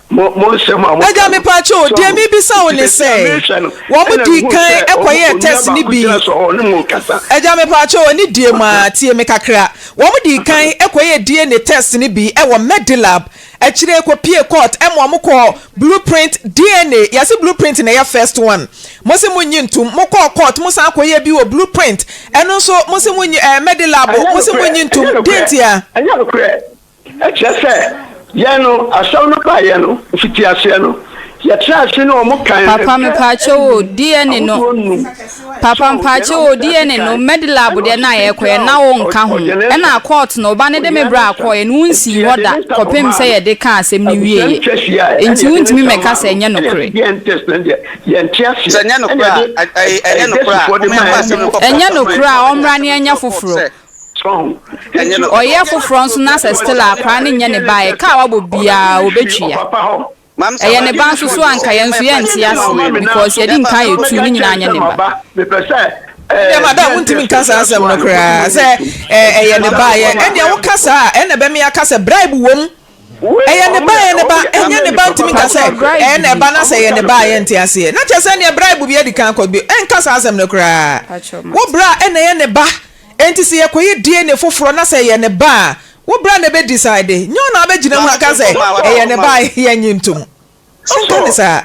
[SPEAKER 8] mo mo nsɛm a mo
[SPEAKER 3] Agya
[SPEAKER 8] ka no
[SPEAKER 3] mepaakyɛw o,
[SPEAKER 8] so
[SPEAKER 3] deɛ mebisa wo
[SPEAKER 8] nti
[SPEAKER 3] ne
[SPEAKER 8] baabi a
[SPEAKER 3] sɛ,
[SPEAKER 8] mehwɛ no
[SPEAKER 3] wɔn
[SPEAKER 8] ɛna
[SPEAKER 3] dii
[SPEAKER 8] mehu
[SPEAKER 3] kan
[SPEAKER 8] sɛ wɔn
[SPEAKER 3] kɔyɛɛ
[SPEAKER 8] onua
[SPEAKER 3] test no
[SPEAKER 8] baako
[SPEAKER 3] bi,
[SPEAKER 8] gyina so ɔne mo kasa.
[SPEAKER 3] Agya mepaakyɛw o, ne die mu ara, tie me kakra, wɔn dii kan kɔyɛɛ DNA test no bi wɔ Medilab, Akyire kɔ pie court ɛma ɔmo kɔɔ blue print DNA yɛse blue print na ɛyɛ first one mo se mo nyi ntom mo kɔɔ court mo san kɔ yɛ bi wɔ blue print ɛno nso mo se mo nyi ɛɛ medilab
[SPEAKER 8] Ɛnyɛ
[SPEAKER 3] mo se mo
[SPEAKER 8] nokorɛ,
[SPEAKER 3] nyi ntom
[SPEAKER 8] ɛnyɛ
[SPEAKER 3] deɛ
[SPEAKER 8] nokorɛ,
[SPEAKER 3] ntia.
[SPEAKER 8] ɛnyɛ nokorɛ. Ɛkyerɛ sɛ yɛn no, asɛm no baeɛ no, mfitiaseɛ no, Yɛtena ase ne wɔn kan
[SPEAKER 2] Papa
[SPEAKER 8] mfɛ
[SPEAKER 2] mepaakyɛw o DNA no
[SPEAKER 8] ahodoɔ num.
[SPEAKER 2] Papa
[SPEAKER 8] So yɛne
[SPEAKER 2] mpaakyɛw o
[SPEAKER 8] wɔn tena ase
[SPEAKER 2] DNA no
[SPEAKER 8] kan
[SPEAKER 2] Medilab
[SPEAKER 8] ɛna
[SPEAKER 2] deɛ na
[SPEAKER 8] ɔse
[SPEAKER 2] yɛkɔyɛ
[SPEAKER 8] ɔgyina
[SPEAKER 2] na wo nka ho
[SPEAKER 8] ɔgyina ne
[SPEAKER 2] ɛna
[SPEAKER 8] nsa
[SPEAKER 2] court no ɔba no de me
[SPEAKER 8] ɔgyina ne
[SPEAKER 2] bra
[SPEAKER 8] nsa
[SPEAKER 2] kɔɔyɛ no wo
[SPEAKER 8] nti
[SPEAKER 2] nsii hɔ
[SPEAKER 8] yɛde
[SPEAKER 2] da
[SPEAKER 8] ne nsa
[SPEAKER 2] kɔpem
[SPEAKER 8] kɔmaa
[SPEAKER 2] sɛ
[SPEAKER 8] no
[SPEAKER 2] yɛde kaa asɛm no
[SPEAKER 8] abusua no
[SPEAKER 2] wieɛ
[SPEAKER 8] twa hyiaeɛ ɛna
[SPEAKER 2] nti
[SPEAKER 8] yɛde ne
[SPEAKER 2] wontumi
[SPEAKER 8] nsa
[SPEAKER 2] mmɛka
[SPEAKER 8] maa
[SPEAKER 2] sɛ
[SPEAKER 8] no
[SPEAKER 2] ɛnyɛ
[SPEAKER 8] ɛna yɛse
[SPEAKER 2] nokorɛ.
[SPEAKER 8] DNA test no deɛ yɛnte
[SPEAKER 4] Sɛ
[SPEAKER 8] aseɛ
[SPEAKER 4] ɛnyɛ
[SPEAKER 8] ɛna
[SPEAKER 4] nokorɛ
[SPEAKER 8] yɛde
[SPEAKER 4] a, ɛnyɛ nokorɛ a,
[SPEAKER 8] Agyesifoɔ de
[SPEAKER 4] momma
[SPEAKER 8] maa
[SPEAKER 4] yɛmfa asɛm no
[SPEAKER 8] ɛne
[SPEAKER 4] nkɔ
[SPEAKER 2] Ɛnyɛ
[SPEAKER 4] court.
[SPEAKER 2] nokorɛ a ɔmmra ne ɛnyɛ foforɔ.
[SPEAKER 4] Ɛnyɛ nokorɛ.
[SPEAKER 2] Ɔyɛ foforɔ nso na sɛ still a akwadaa no nyɛ ne ba a ɛka a wabɔ biara ɔbɛtua. Ɛyɛ ne ba nso so a nka yɛn nso yɛnte aseɛ because yɛdi nkan ayɛ tu ne nyinaa nyɛ ne ba.
[SPEAKER 3] Ɛndeɛ madam wontumi nka saa asɛm no koraa sɛ ɛyɛ ne ba yɛ ɛndeɛ woka saa a ɛna ɛbɛme aka sɛ bribe wom ɛyɛ ne ba ɛyɛ ne ba ɛnyɛ ne ba ntumi nka sɛ ɛyɛ ne ba na sɛ ɛyɛ ne ba a yɛnte aseɛ na kyerɛ sɛ ɛndeɛ bribe bi adi kan kɔ bi ɛnka saa asɛm no koraa wo bra ɛna ɛyɛ ne ba enti sɛ yɛkɔyɛ DNA foforɔ na sɛ ɛyɛ ne ba a Wo bra na ɛbɛ decide, nyɛ wo na wabɛgyina mu aka sɛ ɛyɛ ne ba a yɛnnye ntom. Ɔnka ne saa.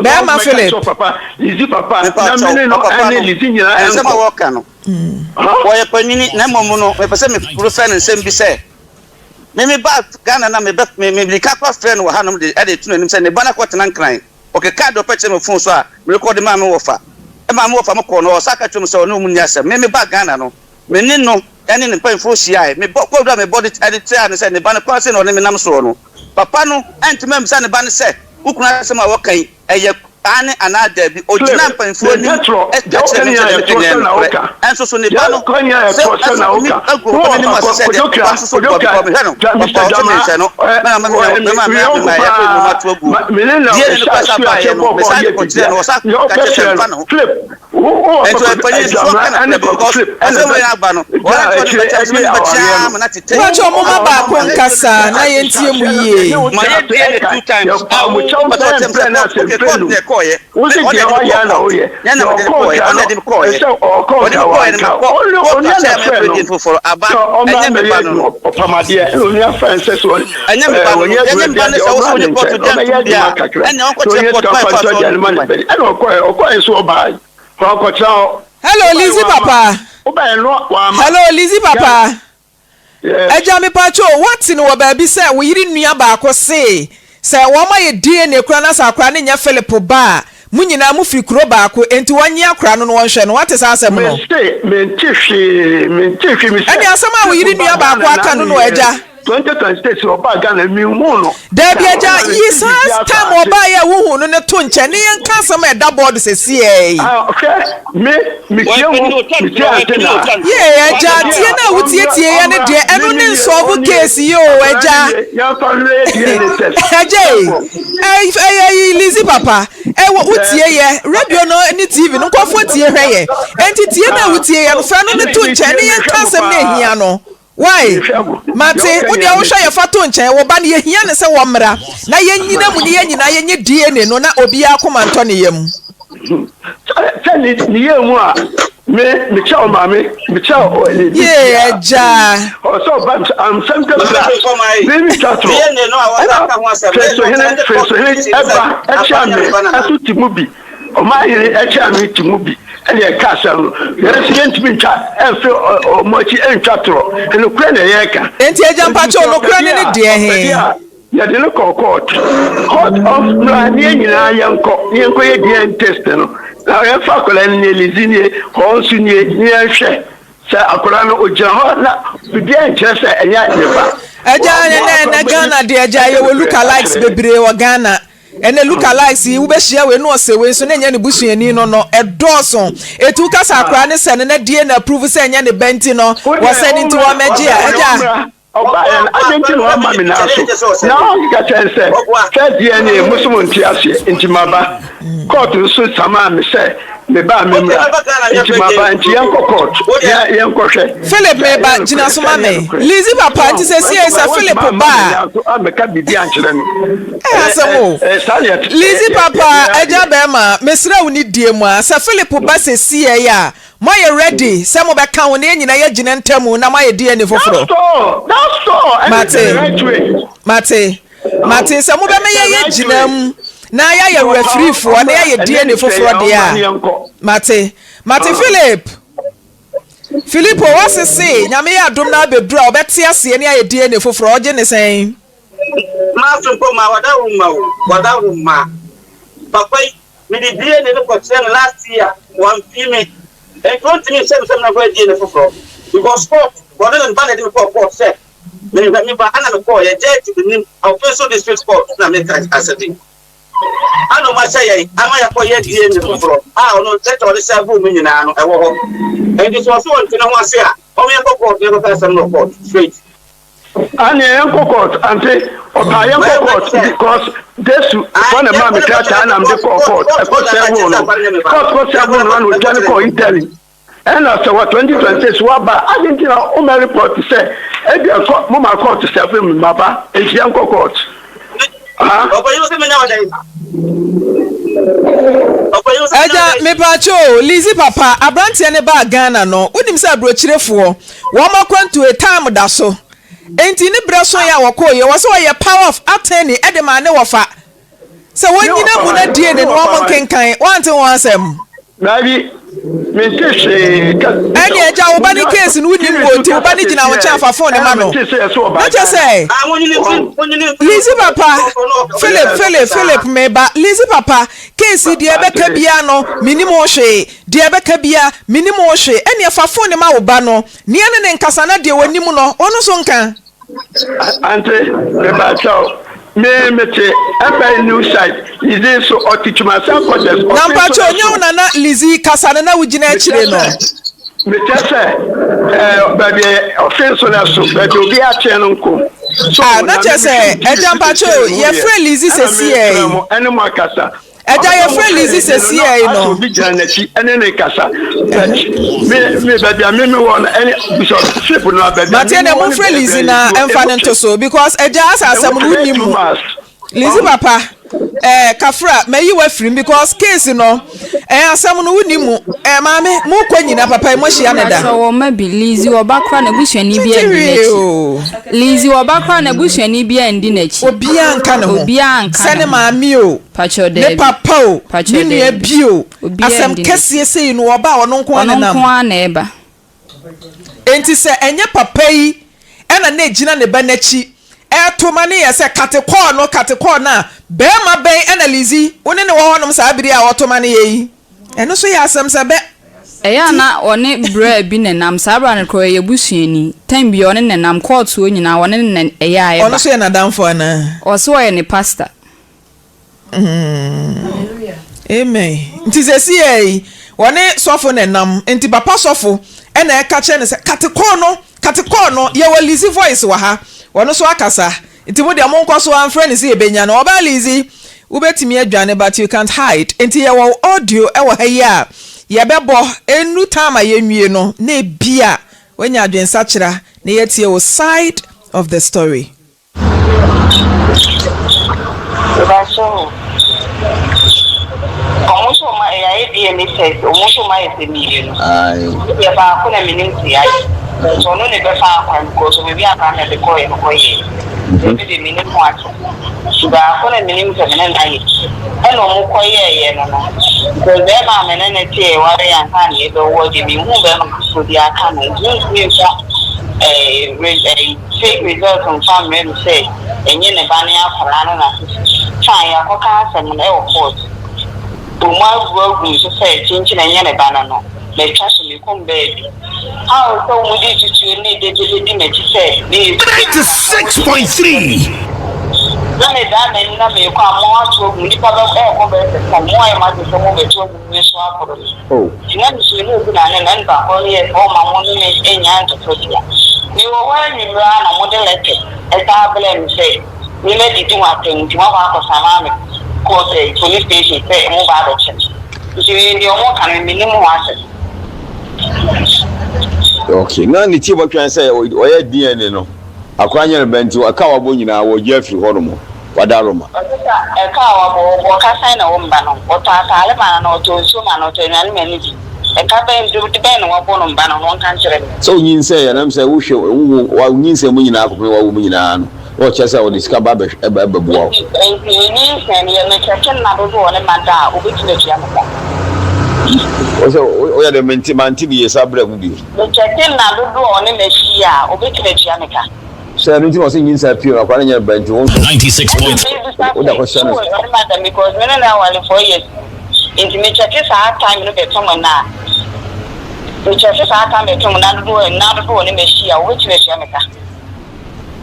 [SPEAKER 3] Bɛɛma Philip.
[SPEAKER 4] Mepakyɛw, ɔpapa no, nsɛm a wɔka no, wɔyɛ panyini na mmom no, mepɛ sɛ mefrɛ no nsɛm bi sɛ, me mebaa Ghana na mebɛ me mirika kɔ frɛ no wɔ hanom de ɛde to n'anim sɛ ne ba no akɔtena Nkran. Ɔkekaa deɛ ɔpɛ kyerɛ me fon so a merekɔde maa me wɔfa. Ɛmaa me wɔfa mo kɔɔ no, ɔsan ka kyerɛ me sɛ ɔne wɔn nni asɛm. Me mebaa Ghana no, Me ne no ne ne mpanyimfoɔ hyiae. Mebɔ kwaadu a mebɔ de de kyerɛɛ no sɛ ne ba no kwan sei na ɔne me nam soɔ no. Papa no antumi ammisa ne ba no sɛ, Wo kunu asɛm a wɔka yi, ɛyɛ aane anaa daabi? Ɔgyinaa mpanyimfoɔ anim ka kyerɛɛ me sɛ deɛ meka nyinaa yɛ nokorɛ. Nso so ne ba no sɛ ɛso tumi agu papa no anim ase sɛ deɛ papa no nso so boa because mehwɛ no, papa ɔse menhwɛ no, me na me na me na me ma yɛfrɛ nnoɔma to aguo. DNA no koraa san baeɛ no, mesan de kɔkyerɛɛ no, ɔsan ka kyerɛɛ sɛ mfa ne ho. Nti ɔyɛ panyin nso ɔka no korɛ because asɛm wei aba no wɔn a wɔde bɛkyɛ nso bɛkyɛ ara ma na tete.
[SPEAKER 3] Mpakyɛw momma baako nkasa na yɛntie mu yie.
[SPEAKER 4] Ma yɛ DNA two times a wo pɛ sɛ ɔkyɛm sɛ court okay court na ɛkɔɔyɛ ɔna ɛde me kɔɔ court nyɛ na ɔde me kɔɔyɛ ɔna ɛde me kɔɔyɛ ɔde me kɔɔyɛ no ma kɔ court ahyɛ me pɛ DNA foforɔ aba ɛnyɛ me ba no no ɛnyɛ me ba no no ɛnyɛ me ba no sɛ wo sɛ wode court gya ntom deɛ a ɛnna ɔnkɔkyerɛ court kwan fa so ɔno
[SPEAKER 3] Hello Lizzy papa. Hello Lizzy papa. Agya mepatwo woate no wɔ baabi sɛ wo yere nua baako se sɛ wɔn ayɛ DNA koraa na sɛ akora no nyɛ Philip ba a mo nyinaa mo firi kuro baako enti wɔnye akora no na wɔnhwɛ no woate saa asɛm no?
[SPEAKER 8] Mese mente hwee mente hwee mesɛ
[SPEAKER 3] Ɛne asɛm a wo yere
[SPEAKER 8] Philip ba
[SPEAKER 3] nua baako
[SPEAKER 8] Ghana
[SPEAKER 3] aka no
[SPEAKER 8] n'ano
[SPEAKER 3] no
[SPEAKER 8] yɛ
[SPEAKER 3] agya.
[SPEAKER 8] 2026 ɔbaa Ghana menhuu no
[SPEAKER 3] Daabi
[SPEAKER 8] da
[SPEAKER 3] agya,
[SPEAKER 8] ɔma
[SPEAKER 3] yi
[SPEAKER 8] mente
[SPEAKER 3] saa
[SPEAKER 8] biribiara
[SPEAKER 3] time
[SPEAKER 8] saa ase.
[SPEAKER 3] ɔbaeɛ a wohuu no no to nkyɛn ne yɛnka asɛm a ɛda board sɛsiɛ yi.
[SPEAKER 8] Ah, hwɛ me metie wo metie ante na
[SPEAKER 3] Yee agya,
[SPEAKER 8] ɔdeɛ
[SPEAKER 3] tie
[SPEAKER 8] a
[SPEAKER 3] no a
[SPEAKER 8] ɔmmra
[SPEAKER 3] wotietieɛ no
[SPEAKER 8] ɔmmra
[SPEAKER 3] deɛ ɛno
[SPEAKER 8] me
[SPEAKER 3] ne
[SPEAKER 8] me nie
[SPEAKER 3] nsɔlvo
[SPEAKER 8] ɔnie
[SPEAKER 3] case yi o
[SPEAKER 8] akwadaa
[SPEAKER 3] agya.
[SPEAKER 8] no nie yɛmfa nhwɛ DNA test
[SPEAKER 3] Agya ei,
[SPEAKER 8] yɛnkɔ.
[SPEAKER 3] ɛyɛ yi Lizzy papa, ɛwɔ
[SPEAKER 8] Yes.
[SPEAKER 3] wotie yɛ, radio no ne TV no nkurɔfoɔ tie hwɛ yɛ, enti tie no a
[SPEAKER 8] Ah,
[SPEAKER 3] wotie yɛ no fa ɛno no to
[SPEAKER 8] me
[SPEAKER 3] nkyɛn
[SPEAKER 8] metie
[SPEAKER 3] ne
[SPEAKER 8] mehwɛ
[SPEAKER 3] yɛnka
[SPEAKER 8] mo
[SPEAKER 3] asɛm no a
[SPEAKER 8] paa.
[SPEAKER 3] ɛhia no. Wai,
[SPEAKER 8] Mehwɛ mo. Deɛ
[SPEAKER 3] mate,
[SPEAKER 8] woka
[SPEAKER 3] wo deɛ
[SPEAKER 8] nyinaa
[SPEAKER 3] wohwɛ
[SPEAKER 8] mete.
[SPEAKER 3] yɛ fa to nkyɛn, wo ba no yɛhia no sɛ wɔmmra na yɛnyina mu ne yɛn nyinaa yɛnyɛ DNA no na obiara akoma ntɔ ne yam.
[SPEAKER 8] Sɛ sɛ ne ne yɛ mu a me mekyɛ wo maame mekyɛ wo ne bi
[SPEAKER 3] Yee
[SPEAKER 8] biara
[SPEAKER 3] agya.
[SPEAKER 8] ɔsɛ ɔba I'm 70 plus me me twa torɔ ɛna fɛsohene fɛsohene ɛba ɛkyɛ me ɛso ti mu bi. Ɔmanhene kyea me te mu bi na ɛka asɛm no, nanso yɛntumi ntwa mfe wɔn akyi ntwa torɔ. Nokorɛ na yɛreka.
[SPEAKER 3] Enti agya
[SPEAKER 8] Enti
[SPEAKER 3] mpakyɛw
[SPEAKER 8] sɛ
[SPEAKER 3] nokorɛ no
[SPEAKER 8] ɔpɛ
[SPEAKER 3] ne
[SPEAKER 8] deɛ a,
[SPEAKER 3] deɛ
[SPEAKER 8] ɔpɛ
[SPEAKER 3] he?
[SPEAKER 8] deɛ a, yɛde no kɔ court. Court of mmra na yɛn nyinaa yɛnkɔ na yɛnkɔyɛ DNA test no. Na yɛmfa akwadaa no nie, Lizzy nie, hɔ nso nie, na yɛnhwɛ sɛ akwadaa no ɔgyina hɔ na biribiara nkyerɛ sɛ ɛnyɛ ne ba.
[SPEAKER 3] Agya
[SPEAKER 8] Wɔammɔ
[SPEAKER 3] ɛnɛ
[SPEAKER 8] akwadaa
[SPEAKER 3] ɛnɛ
[SPEAKER 8] no
[SPEAKER 3] Ghana deɛ agya
[SPEAKER 8] ɛnyɛ
[SPEAKER 3] yɛwɔ
[SPEAKER 8] nokorɛ
[SPEAKER 3] look alikes
[SPEAKER 8] akyerɛ.
[SPEAKER 3] bebree wɔ Ghana. Ɛnɛ look alikes yi wobɛhyia wei na ɔsɛ wei nso na ɛnyɛ ne busuani no no ɛdɔɔso. Ɛti woka sɛ akwadaa no sɛ no na DNA approve sɛ ɛnyɛ ne ba nti no wɔsɛ no nti wɔmmɛgye a agya.
[SPEAKER 8] Ɔbaeɛ no, adɛn nti na wamma me nan so? Na ɔkeka kyerɛɛ no sɛ, Sɛ DNA mo so monte aseɛ, nti maba. Court nso samaa me sɛ me ba a memmra, nti maba, nti yɛnkɔ court na yɛnkɔhwɛ
[SPEAKER 3] Philip
[SPEAKER 8] sɛ ɛyɛ
[SPEAKER 3] meba, gyina
[SPEAKER 8] nokorɛ
[SPEAKER 3] so
[SPEAKER 8] sɛ
[SPEAKER 3] ma
[SPEAKER 8] ɛnyɛ
[SPEAKER 3] me.
[SPEAKER 8] nokorɛ.
[SPEAKER 3] Lizzy papa, nti
[SPEAKER 8] So
[SPEAKER 3] sesie sɛ
[SPEAKER 8] wantumi
[SPEAKER 3] Philip
[SPEAKER 8] amma
[SPEAKER 3] ba
[SPEAKER 8] me
[SPEAKER 3] a.
[SPEAKER 8] nan so ammɛka biribi ankyerɛ me.
[SPEAKER 3] Ɛyɛ asɛm o.
[SPEAKER 8] Saa na yɛte
[SPEAKER 3] Lizzy
[SPEAKER 8] yɛ
[SPEAKER 3] papa,
[SPEAKER 8] yɛ
[SPEAKER 3] agya
[SPEAKER 8] adeɛ.
[SPEAKER 3] bɛɛma, mesrɛ wo ne die mu a, sɛ Philip ba sesiei a, moayɛ ready sɛ mobɛka ho na yɛn nyinaa yɛagyina ntamu na moayɛ DNA foforɔ?
[SPEAKER 8] That's all, that's all, ɛne the
[SPEAKER 3] Mate,
[SPEAKER 8] right way.
[SPEAKER 3] mate. Mate sɛ mobɛma yɛayɛ gyinam na yɛayɛ werɛfirifoɔ na yɛayɛ DNA foforɔ deɛ a, mate. Mate Philip! Filipo, woasese, Nyame yɛ adom na abɛduru a, ɔbɛte aseɛ ne ayɛ DNA foforɔ, ɔgye ne sɛn?
[SPEAKER 4] Maafo mpo ma wada wo mma o, wada wo mma. Papa yi, mede DNA no kɔkyerɛ no last year, wamfii me. Enti ontumi nhyɛ me sɛ menkɔyɛ DNA foforɔ because court, ɔne ne ba na ɛde me kɔɔ court sɛ menhwɛ me ba, ɛna mekɔɔyɛ, judge nim, Offinso District Court na meka asɛm yi. Ana ɔmo ahyɛ yɛn ama yɛakɔyɛ DNA foforɔ a ɔno lɛta a ɔde sɛɛvoo me nyinaa no ɛwɔ hɔ. Enti sɛ ɔse ɔnte ne ho ase a, ɔmo yɛnkɔ court na yɛnkɔka asɛm no wɔ court straight.
[SPEAKER 8] Aneɛ yɛnkɔ court ante ɔpaa yɛnkɔ court because Desu fɔ na maa me krataa na mede kɔɔ court ɛkɔ sɛɛvoo no court kɔ sɛɛvoo no ana ɔdwane kɔɔ Italy. Ɛna sɛ wɔ 2026 waba a adɛn nti na woma report sɛ ebia kɔ moma court sɛ afei maba nti yɛnkɔ court ha.
[SPEAKER 3] Agya mepaakyɛ o Lizzy papa abranteɛ no baa Ghana no wonim sɛ abrokyirefoɔ wɔn akwantuo time da so enti ne berɛ soeɛ a wɔkɔeɛ wɔ sɛ ɔyɛ power of attorney de maa ne wɔfa Sɛ wɔnnyina mu na DNA no wɔn nkenkan, woante ho asɛm?
[SPEAKER 8] Daabi, mente hwee ka.
[SPEAKER 3] Ɛne agya wo ba ne case no wonim wɔ nti wo ba no gyina wo nkyɛn fa phone no ma no. Na kyɛ sɛ Lizzy papa, Philip, Philip, Philip me ba, Lizzy papa, case yi deɛ ɛbɛka biara no menim ho hwee, deɛ ɛbɛka biara menim ho hwee, ɛneɛ fa phone no ma wo ba no, nea ne ne nkasa na deɛ ɔnim no ɔno nso nka.
[SPEAKER 8] Ante, mepakyɛw, me mete ɛbɛn new site, Lizzy nso ɔte Twumasa quarters,
[SPEAKER 3] Na
[SPEAKER 8] ɔfe nso
[SPEAKER 3] mpakyɛw nyɛ wo
[SPEAKER 8] ɛso.
[SPEAKER 3] na na Lizzy kasa no na wo gyina
[SPEAKER 8] Mekyerɛ
[SPEAKER 3] akyire no?
[SPEAKER 8] sɛ, mekyerɛ sɛ, ɛɛ, baabi a ɔfe nso no ɛso, baabi a obi ateɛ no nko. So
[SPEAKER 3] Ah, na
[SPEAKER 8] na
[SPEAKER 3] kyerɛ
[SPEAKER 8] me
[SPEAKER 3] sɛ,
[SPEAKER 8] mehwɛ TV
[SPEAKER 3] agya
[SPEAKER 8] so
[SPEAKER 3] mpakyɛw,
[SPEAKER 8] seesei mehu yɛ,
[SPEAKER 3] yɛfrɛ Lizzy
[SPEAKER 8] ɛna
[SPEAKER 3] sesiɛ
[SPEAKER 8] mefrɛ
[SPEAKER 3] yi.
[SPEAKER 8] mo ɛne mo akasa.
[SPEAKER 3] Agya
[SPEAKER 8] Ɔsɛ
[SPEAKER 3] yɛfrɛ
[SPEAKER 8] wɔfrɛ
[SPEAKER 3] Lizzy
[SPEAKER 8] Lizzy no na
[SPEAKER 3] sesiɛ yi
[SPEAKER 8] asɛ
[SPEAKER 3] no.
[SPEAKER 8] obi gyina n'akyi ɛne ne kasa but me me baabi a me me wɔ no ɛne because ship no a baabi a
[SPEAKER 3] Mate
[SPEAKER 8] me me
[SPEAKER 3] ɛnɛ
[SPEAKER 8] wɔ ne
[SPEAKER 3] momfrɛ
[SPEAKER 8] baabi a
[SPEAKER 3] Lizzy na
[SPEAKER 8] yɛsi wɔ
[SPEAKER 3] ɛmfa
[SPEAKER 8] emu
[SPEAKER 3] no
[SPEAKER 8] twe
[SPEAKER 3] nto so because agya asɛ
[SPEAKER 8] emu
[SPEAKER 3] asɛm no
[SPEAKER 8] twe bɛyɛ
[SPEAKER 3] wonim
[SPEAKER 8] two
[SPEAKER 3] mu.
[SPEAKER 8] miles
[SPEAKER 3] Lizzy
[SPEAKER 8] ɔho.
[SPEAKER 3] papa eh, kafra mayi wo afirim because case no eh, asɛm no wonni mu eh, maame mokɔ nyina papa yi moahyia ne da.
[SPEAKER 2] Mpakyɛw wɔ mma bi Lizzy ɔba koraa n'abusuani bi
[SPEAKER 3] Tete
[SPEAKER 2] andi
[SPEAKER 3] wie
[SPEAKER 2] n'akyi
[SPEAKER 3] o.
[SPEAKER 2] Lizzy ɔba koraa n'abusuani bi andi n'akyi
[SPEAKER 3] Obiaa nka ne ho
[SPEAKER 2] obiaa nka
[SPEAKER 3] sɛ
[SPEAKER 2] ne
[SPEAKER 3] ne
[SPEAKER 2] ho
[SPEAKER 3] maame o,
[SPEAKER 2] Mpakyɛw
[SPEAKER 3] ne
[SPEAKER 2] daabi
[SPEAKER 3] papa o, ne
[SPEAKER 2] Mpakyɛw
[SPEAKER 3] nua
[SPEAKER 2] daabi
[SPEAKER 3] bi o,
[SPEAKER 2] obiaa
[SPEAKER 3] asɛm
[SPEAKER 2] ndi n'akyi
[SPEAKER 3] kɛseɛ sei no ɔba a ɔno nko ara
[SPEAKER 2] ɔno
[SPEAKER 3] nenam.
[SPEAKER 2] nko ara na ɛba.
[SPEAKER 3] Enti sɛ ɛnyɛ papa yi na na egyina ne ba no akyi reto ma no yɛ sɛ kate kɔɔ no, kate kɔɔ no a, barima bɛn na Lizzy, wo ne no wɔ hɔnom saa bere yi a ɔreto ma no yɛ yi? Ɛno nso yɛ asɛm sɛ bɛ
[SPEAKER 2] Ɛyɛ a
[SPEAKER 3] ti.
[SPEAKER 2] na ɔne braa bi na ɛnam, saa bra no koraa ɔyɛ yɛbusuani. Time biara ɔne no na ɛnam, kɔɔto hɔ nyinaa ɔne no na ɛyɛ a
[SPEAKER 3] Ɔno
[SPEAKER 2] ɛba.
[SPEAKER 3] nso yɛ n'adamfo anaa?
[SPEAKER 2] Ɔse ɔyɛ ne pastor.
[SPEAKER 3] Amen. Nti sɛsiɛ yi wɔne sɔfo na ɛnam. Nti papa sɔfo ɛna ɛka kyerɛ no sɛ katekɔɔ no katekɔɔ no yɛwɔ Lizzy voice wɔ ha. Wɔno so akasa. Nti mo deɛ monkɔ so ara mfrɛ no sɛ yɛbɛnya no. Ɔbaa Lizzy wobɛtumi adwane but you can't hide. Nti yɛwɔ wo audio ɛwɔ ha yi a yɛbɛbɔ ɛnnu time a yɛnwie no na ebia woanya adwensakyera na yɛatie wo side of the story.
[SPEAKER 5] Mepakyɛw o, ɔmo nso ɔmo ayɛ yɛayɛ DNA test ɔmo nso ɔmo ayɛ sɛ mienu. Me deɛ baako na menim sɛ yɛayɛ but ɔno na ɛbɛfa akwan because baabi a akwadaa no de kɔeɛ no kɔyɛɛ nti me deɛ menim ho asɛm. Nti baako na menim sɛ me ne no ayɛ ɛna ɔmo kɔyɛɛyɛ no no because bɛɛma a me ne no te yɛwaree ansa na yɛbɛwoɔ deɛ menhuu bɛɛma foforɔ biara ka no nti mentumi mfa ɛɛ ɛyi Fake result mfa mmerɛ me sɛ ɛnyɛ ne ba ne akwadaa no na fine yɛakɔka asɛm no ɛwɔ court ɔmu agu agu me so sɛ kyenkyen ɛnyɛ ne ba no no matwa so me kɔm baabi how sɛ ɔmu de tutuo ne dede bɛdi m'akyi sɛ meyɛ
[SPEAKER 9] 96.3.
[SPEAKER 5] Na medaa m'ani na meekɔ a mo ato agu me nipa bɛ ɛɛkɔ bɛyɛ sɛ sɛ mo ayɛ mo adwene sɛ mo bɛto agu me so aboro me. Nti na mesuro ne obi na ne na nipa korɔ no yɛɛ sɛ ɔmma mo ne me nnya ntɔtɔdua. Mewɔ hɔ anwummerɛ ara na mode lɛtɛ san brɛɛ me sɛ me madidi ho atɛm nti moakɔ akɔsama me kɔɔ sɛ police station sɛ moba abɛkye me. Nti me deɛ ɔmo ka no mennim ho asɛm.
[SPEAKER 10] Okay, na ne ti bɔtwɛn sɛ ɔyɛ DNA no. Akora nyɛ no bɛ nti ɛka a wabɔ nyinaa wɔgye afiri hɔ nom wadaroma.
[SPEAKER 5] Ɔse sa ɛka a wabɔ wɔbɔ ka sɛn na wo mba no wɔtɔ ataare ma no na wɔtɔ nsuo ma no wɔtɔ aduane ma no di ɛka bɛn de bɛn na wabɔ no mba no no ɔnka nkyerɛ me.
[SPEAKER 10] Sɛ wonyinsɛn yɛ nam sɛ wohwɛ wowo wonyinsɛn mu nyinaa kɔpem wawo mu nyinaa no na ɔkyerɛ sɛ ɔde sika ba bɛ bɛboa wo.
[SPEAKER 5] Nti nti menyinsɛn no yɛ me kyɛke nna dodoɔ ɔne ma da a obetumi atua me ka.
[SPEAKER 10] Wosɛ woyɛ dɛ mente mante bi yie sa brɛ mu bio.
[SPEAKER 5] Mekyɛke nna dodoɔ a ɔne me ahyia a obetumi atua me ka.
[SPEAKER 10] Sɛ. Sɛ ɛno nti na ɔse nyinsɛn apue no akwadaa no nyɛ ne ba nti wo nso
[SPEAKER 9] 96.3.
[SPEAKER 10] wode akɔhyɛ no.
[SPEAKER 5] Ɔne madam because me ne no aware 4 years nti me kyɛke saa time no bɛto mo na me kyɛke saa time bɛto mo na dodoɔ nna dodoɔ ne mahyia wobɛtumi atua me ka.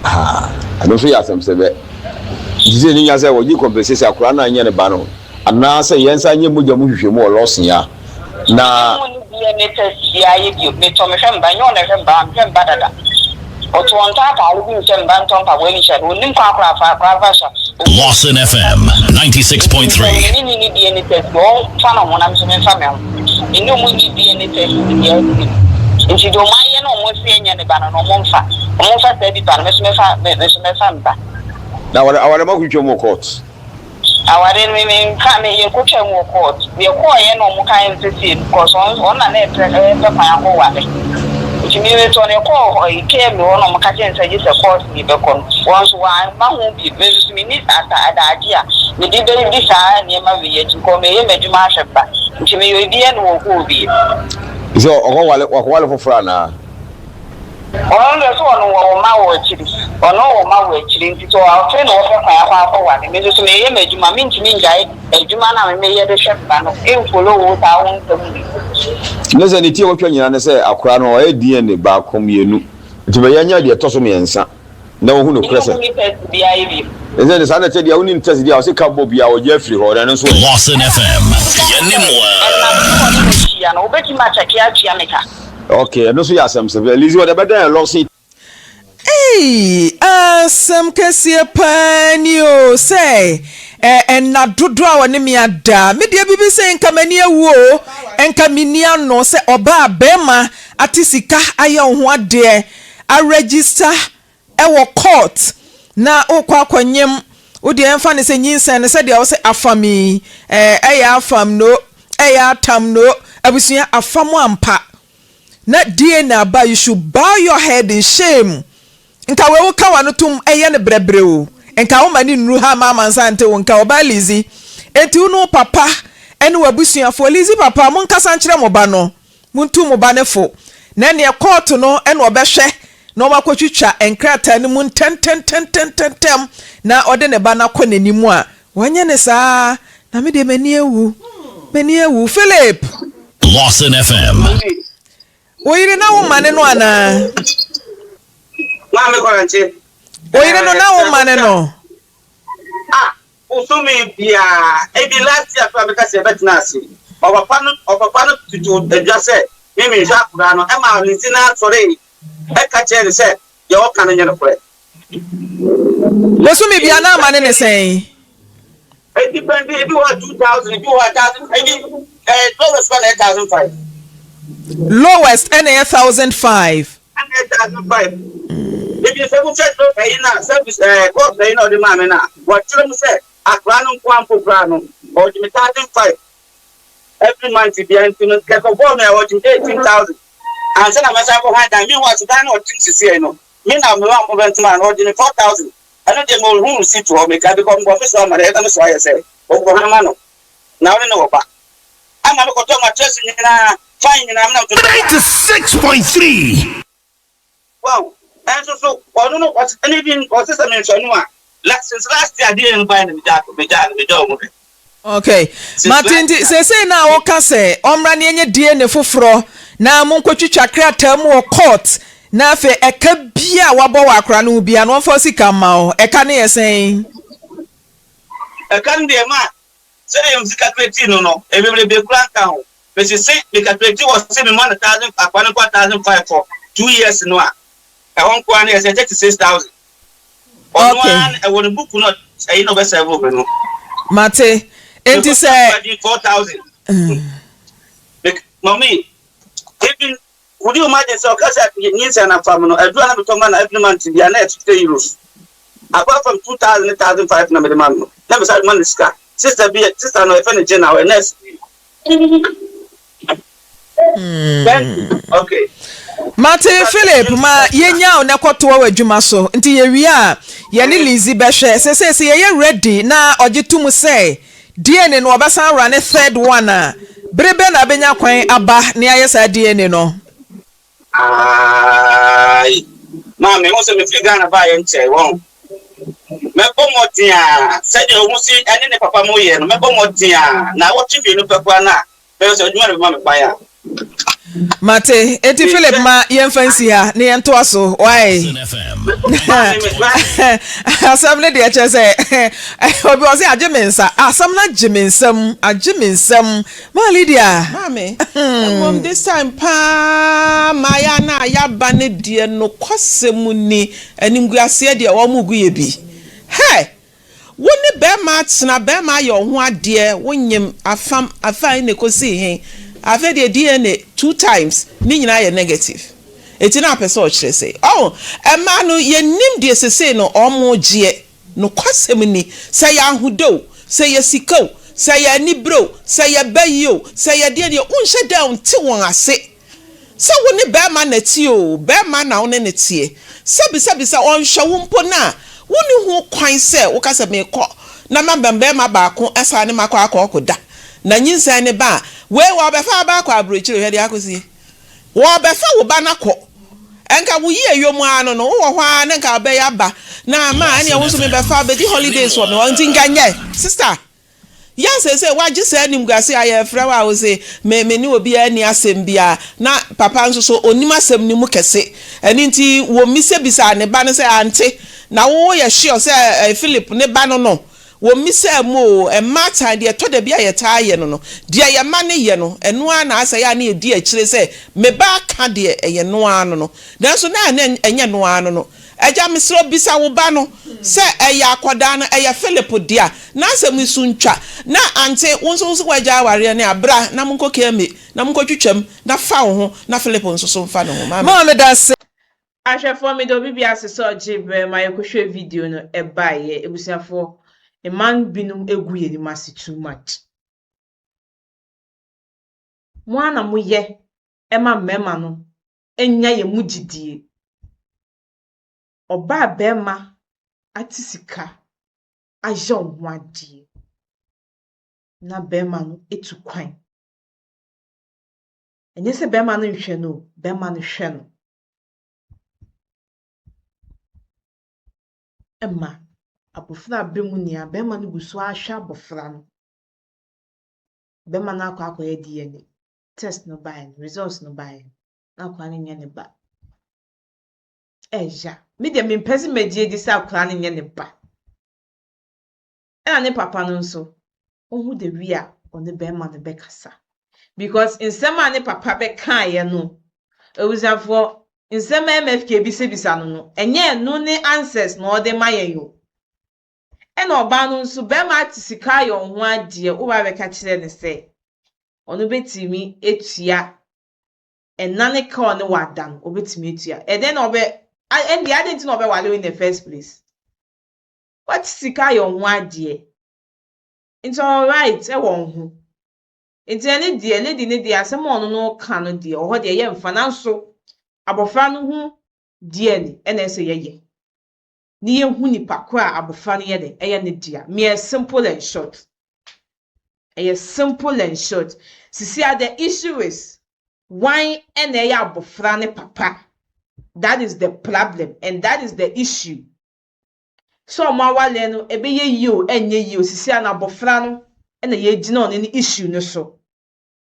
[SPEAKER 10] Haa ɛno nso yɛ asɛm sɛ bɛ nti sɛ ne nya sɛ wɔgye compensation akwadaa no anyɛ ne ba no anaasɛ yɛn nsa nyɛ mogya mu hwehwɛ mu wɔ lɔsen a na.
[SPEAKER 5] Mu ne DNA test biara yɛ bio metɔ mehwɛ mba nyɛ ɔna ɛhwɛ mba mehwɛ mba dada ɔto ɔntɔ ataare bi nhyɛ mba ntɔ mpaboa bi nhyɛ no onim kwan koraa fa koraa fa hyɛ.
[SPEAKER 9] Lawson FM 96.3.
[SPEAKER 5] Me ne ne DNA test bi ɔmfa ne ho na me nso memfa me ho me ne ɔmo nni DNA test biara bio nti deɛ ɔmo ayɛ na ɔmo se ɛnyɛ ne ba no no ɔmo mfa ɔmo mfa saa nipa no me nso mɛfa me nso mɛfa me ba.
[SPEAKER 10] Na aware aware mo akotwa mu wɔ court.
[SPEAKER 5] Aware no me me nka me yɛ kotwa mu wɔ court yɛ kɔɔ yɛ na ɔmo ka yɛ sɛ sie because ɔn ɔn na na ɛpɛ ɛpɛ kwan akɔ ware nti me me tɔ no yɛ kɔɔ hɔ yi KMA hɔ na ɔmo ka kyerɛ no sɛ gye sɛ court na yɛbɛkɔ no wɔn nso wɔn amma ho bi me nso so me ni ata adagye a me de bɛ di saa nneɛma wei akyi kɔ me yɛ m'adwuma ahwɛ ba nti me yɛ obi yɛ no wɔ kɔɔ bi.
[SPEAKER 10] Sɛ ɔkɔ wale wakɔ wale foforɔ anaa.
[SPEAKER 5] Ɔno deɛ sɛ ɔno wɔ mma wɔ akyiri, ɔno wɔ mma wɔ akyiri nti sɛ afei na ɔpɛ kwan akɔ akɔware. Me nso so meyɛ m'adwuma, mentumi ngyae adwuma no a meyɛ de hwɛ me ba no mfollow wo saa wo nsɛm wei.
[SPEAKER 10] Ne sɛ ne ti a wɔtwa nyinaa ne sɛ akwadaa no ɔyɛ DNA baako mmienu nti bɛyɛ nya deɛ ɛtɔ so mmiɛnsa na wɔhu nokorɛ sɛ.
[SPEAKER 5] Ɛnyɛ ɔmo test biara yɛ bio.
[SPEAKER 10] Ɛsɛ ne saa na ɛkyɛ deɛ wonim test deɛ a ɔse ka bɔ biara ɔgye afiri hɔ na ɛno nso.
[SPEAKER 9] Lawson FM, yɛne mo
[SPEAKER 5] a. Ɛnam sɛ ɔne no hyia no, wobɛtumi akyɛke atua me ka.
[SPEAKER 10] Ok ɛno nso yɛ asɛm sɛ Lizzy wɔde bɛdan yɛ lɔse.
[SPEAKER 3] Eii asɛm kɛseɛ paa ni o sɛ ɛna dodoɔ a ɔne me ada me deɛ bibi sɛ nka m'ani awu o nka menni ano sɛ ɔbaa bɛrima ate sika ayɛ wo ho adeɛ aregister ɛwɔ court na wokɔ akɔnyem wo deɛ yɛmfa no sɛ nyinsɛn no sɛdeɛ wo sɛ afam yi ɛyɛ afam no ɛyɛ atam no abusua afam ampa na DNA aba you should bow your head in shame nka wei woka w'ano tom ɛyɛ no brɛbrɛ o nka woma ne nnuru ha ma amansa nte wo nka ɔbaa Lizzy enti wo ne wo papa ɛne w'abusuafoɔ Lizzy papa monkasa nkyerɛ mo ba no Montu mo ba no fo, na ɛneɛ kɔɔto no na ɔbɛhwɛ na wɔakɔtwitwa nkrataa no mu ntɛntɛntɛntɛntɛm na ɔde ne ba no akɔ n'anim a, wanyɛ no saa, na me deɛ m'ani awu, m'ani awu. Philip!
[SPEAKER 9] Lawson FM.
[SPEAKER 3] Wo yere na wo mane no anaa?
[SPEAKER 4] Maame Kɔrɛnkye.
[SPEAKER 3] Wo yere no na wo mane no?
[SPEAKER 4] Ah, Bosome biara, ebi last year koraa meka sɛ yɛbɛtena ase. Ɔpapa no ɔpapa no tutu dwa sɛ me menhwɛ akwadaa no, ɛma ne ti no ara sɔree ɛka kyerɛɛ no sɛ deɛ ɔka no nyɛ nokorɛ.
[SPEAKER 3] Bosome biara na amane ne sɛn?
[SPEAKER 4] Edipɛndi, ebi wɔ hɔ a 2000, ebi wɔ hɔ a 1000, ebi ɛɛ lowest koraa na ɛyɛ 1005.
[SPEAKER 3] Lowest ɛna ɛyɛ 1005.
[SPEAKER 4] Ɛna ɛyɛ 1005. Ebi sɛ wohwɛ ɛyi na service ɛɛ course ɛyi na ɔde maa me na wɔkyerɛ mu sɛ akwadaa no nko ara mpo koraa no ɔgye me 1005 every month bia nti no kɛkɛ bɔɔl no ɔgye me 18,000 ansa na mɛsan akɔ han dan meanwhile so dan na ɔte mu sisi ɛyi no me na me wa rent maa no ɔgye me 4,000 ɛno deɛ mo hu receipt hɔ meka because mbɔ me so ama no ɛna me so ayɛ sɛ ɔkɔ han ma no na ɔne ne wɔ ba ama me kɔtɔ mattress nyinaa fine nyinaa me na metotɔ.
[SPEAKER 9] 96.3.
[SPEAKER 4] Wahu? Ɛnso so, ɔno no, ɔse, ɛne bi, ɔse sɛ menhwɛ no a, la, since last year adeɛ no baeɛ na megyaa, megyaa no, megyaa ɔmo hwɛ.
[SPEAKER 3] Ok,
[SPEAKER 4] Since
[SPEAKER 3] mate
[SPEAKER 4] last
[SPEAKER 3] nti
[SPEAKER 4] year.
[SPEAKER 3] seesei no a woka sɛ ɔmmra na yɛnyɛ DNA foforɔ na monkɔtwitwa krataa mu wɔ court na afei ɛka biaa a wabɔ wɔ akora no ho biaa no ɔmfa wo sika mma wo, ɛka no yɛ sɛn?
[SPEAKER 4] Ɛka no deɛ ma Sɛdeɛ mesi calculate no no, bebrebe koraa nka ho. Mese se me calculate wɔ se mema no thousand, akoa no nkoa 1005 for 2 years no a, ɛhɔ nkoa no yɛ sɛ 36,000. Ɔno ara no, ɛwɔ ne book no ɛyi na ɔbɛ serve me no.
[SPEAKER 3] Mate. Enti
[SPEAKER 4] Mekɔ
[SPEAKER 3] sɛ.
[SPEAKER 4] charge 4,000. Mummy, even would you imagine sɛ ɔka sɛ nyinsɛn na fam no, aduru a na metɔ ma no every month bia na yɛ €50. Apart from 2000 ne 1005 na mede ma no no, na mesan ma no sika. Sister bi, sister no yɛfrɛ no Jenna, ɔyɛ nurse bi. Then, okay.
[SPEAKER 3] Mate Philip ma yɛnya wo na kɔtoa w'adwuma so nti yɛwie a yɛne Lizzy bɛhwɛ sesei sɛ yɛyɛ ready na ɔgye to mu sɛ DNA no ɔbɛsan awura ne third one a bere bɛn na abɛnya kwan aba ne ayɛ saa DNA no?
[SPEAKER 4] Aye. Maame, wohu sɛ mefiri Ghana baeɛ nkyɛe, wɔn. Mɛbɔ mmɔden a, sɛdeɛ wɔn si ne ne papa mo yɛ no, mɛbɔ mmɔden a, naawɔtwe mmienu pɛ koraa no a, bɛyɛ sɛ adwuma no bɛma me kwan a.
[SPEAKER 3] Mate. Enti Philip ma yɛmfa nsi ha na yɛntoa so. Why? Asɛm no deɛ kyerɛ sɛ obi wɔ sɛ agye me nsa. Asɛm no agye me nsam. Agye me nsam. Ma Lydia.
[SPEAKER 11] Maame, mmom this time paa mmayewa no a yɛaba no deɛ nokwasɛm ni, animguaseɛ deɛ wɔn gu yɛ bi. Hey! Wo ne bɛɛma atena, bɛɛma ayɛ wo ho adeɛ, wo nyem afam, afei na ɛkɔsii he? Afei deɛ DNA two times, ne nyinaa yɛ negative. Enti na apɛ sɛ ɔkyerɛ sɛi? Ɔho, mmaa no yɛnnim deɛ sesei no ɔmo gyeɛ. Nokwasɛm ni, sɛ ɛyɛ ahode o, sɛ ɛyɛ sika o, sɛ ɛyɛ anibere o, sɛ ɛyɛ bayi o, sɛ ɛyɛ deɛn deɛ, wonhyɛ da nte wɔn ase. Sɛ wo ne barima na ɛte oo, barima na wo ne no teɛ. Sɛbisɛbi sɛ ɔnhwɛ wo mpo no a, wonni ho kwan sɛ woka sɛ merekɔ na maba barima baako asan ne makɔ akɔ akɔda. Na nyinsɛn no ba a, wei wɔrebɛfa wo ba akɔ aburokyire, hwɛ deɛ akɔsie. Wɔrebɛfa wo ba no akɔ. Nka wo yie yom ara no no, wowɔ hɔ ara na nka ɔbɛyɛ aba na ama ɛneɛ wo nso mebɛfa wo bɛdi holidays wɔ me hɔ nti nka nyɛ. Sister. Yɛ seesei woagye saa animguase a yɛrefrɛ wo a wose me me ne obiara nni asɛm biara na papa nso so ɔnnim asɛm no mu kɛse ɛno nti wɔmmisabisaa ne ba no sɛ ante na wo woyɛ sure sɛ ɛyɛ Philip ne ba no no wɔmmisaa mu oo mmaatan deɛ ɛtɔ da bi a yɛtaa yɛ no no deɛ yɛn mma no yɛ no ɛno ara na asɛ yɛ a na yɛdi akyire sɛ me ba aka deɛ ɛyɛ no ara no no nanso na ɛnyɛ no ara no no Agya, mesrɛ wo, bisa wo ba no sɛ ɛyɛ akwadaa no, ɛyɛ Philip dea. N'asɛm yi so ntwa. Na ante, wo nso wo se woagyae awareɛ no a, bra na monkɔ Kame na monkɔtwitwam na fa wo ho na Philip nso so mfa ne ho. Maame.
[SPEAKER 3] Maame dase.
[SPEAKER 1] Ahwɛfoɔ meda obi biara ase sɛ ɔgyee berɛ ma yɛkɔhwɛɛ video no baeɛ. Abusuafoɔ, mmaa binom gu yɛn anim ase too much. Mo ara na moyɛ ma mmarima no nya yɛn mu gyidie. Ɔbaa barima ate sika ayɛ wo ho adeɛ na barima no atu kwan. Ɛnyɛ sɛ barima no nhwɛ no o, barima no hwɛ no. Ɛma abɔfra aba mu nea barima no gu so ara hwɛ abɔfra no. Barima no akɔ akɔyɛ DNA test no baeɛ no, results no baeɛ no, na akwadaa no nyɛ ne ba. Ɛya. Me deɛ mempɛ sɛ mɛgye adi sɛ akwadaa no nyɛ ne ba. Ɛna ne papa no nso, ɔhu the way a ɔne bɛrima no bɛkasa. Because nsɛm a ne papa bɛkaeɛ no, abusuafoɔ, nsɛm a MFK bisabisa no no, ɛnyɛ ɛno ne answers na ɔde ma yɛn o. Ɛna ɔbaa no nso, bɛrima ate sika ayɛ wo ho adeɛ, woba abɛka kyerɛ no sɛ ɔno bɛtumi atua ɛna ne ka ɔne wada no obetumi atua. Ɛdɛn na ɔbɛ ɛnde adɛn nti na ɔbɛwale wo in the first place? Wate sika ayɛ wo ho adeɛ. Nti ɔwɔ right ɛwɔ wo ho. Nti ɛne deɛ lady ne deɛ asɛm a ɔno no ka no deɛ ɔhɔ deɛ yɛmfa nanso abɔfra no ho DNA ɛna ɛsɛ yɛyɛ. Ne yɛhu nipa koro a abɔfra no yɛ dɛn ɛyɛ ne dea. Meɛ simple and short. Ɛyɛ simple and short. Sisi a the issue is wan ɛna ɛyɛ abɔfra ne papa. That is the problem and that is the issue. Sɛ ɔmo awale no ɛbɛyɛ yie o ɛnyɛ yie o sisi a na abɔfra no ɛna yɛgyina ɔne ne issue no so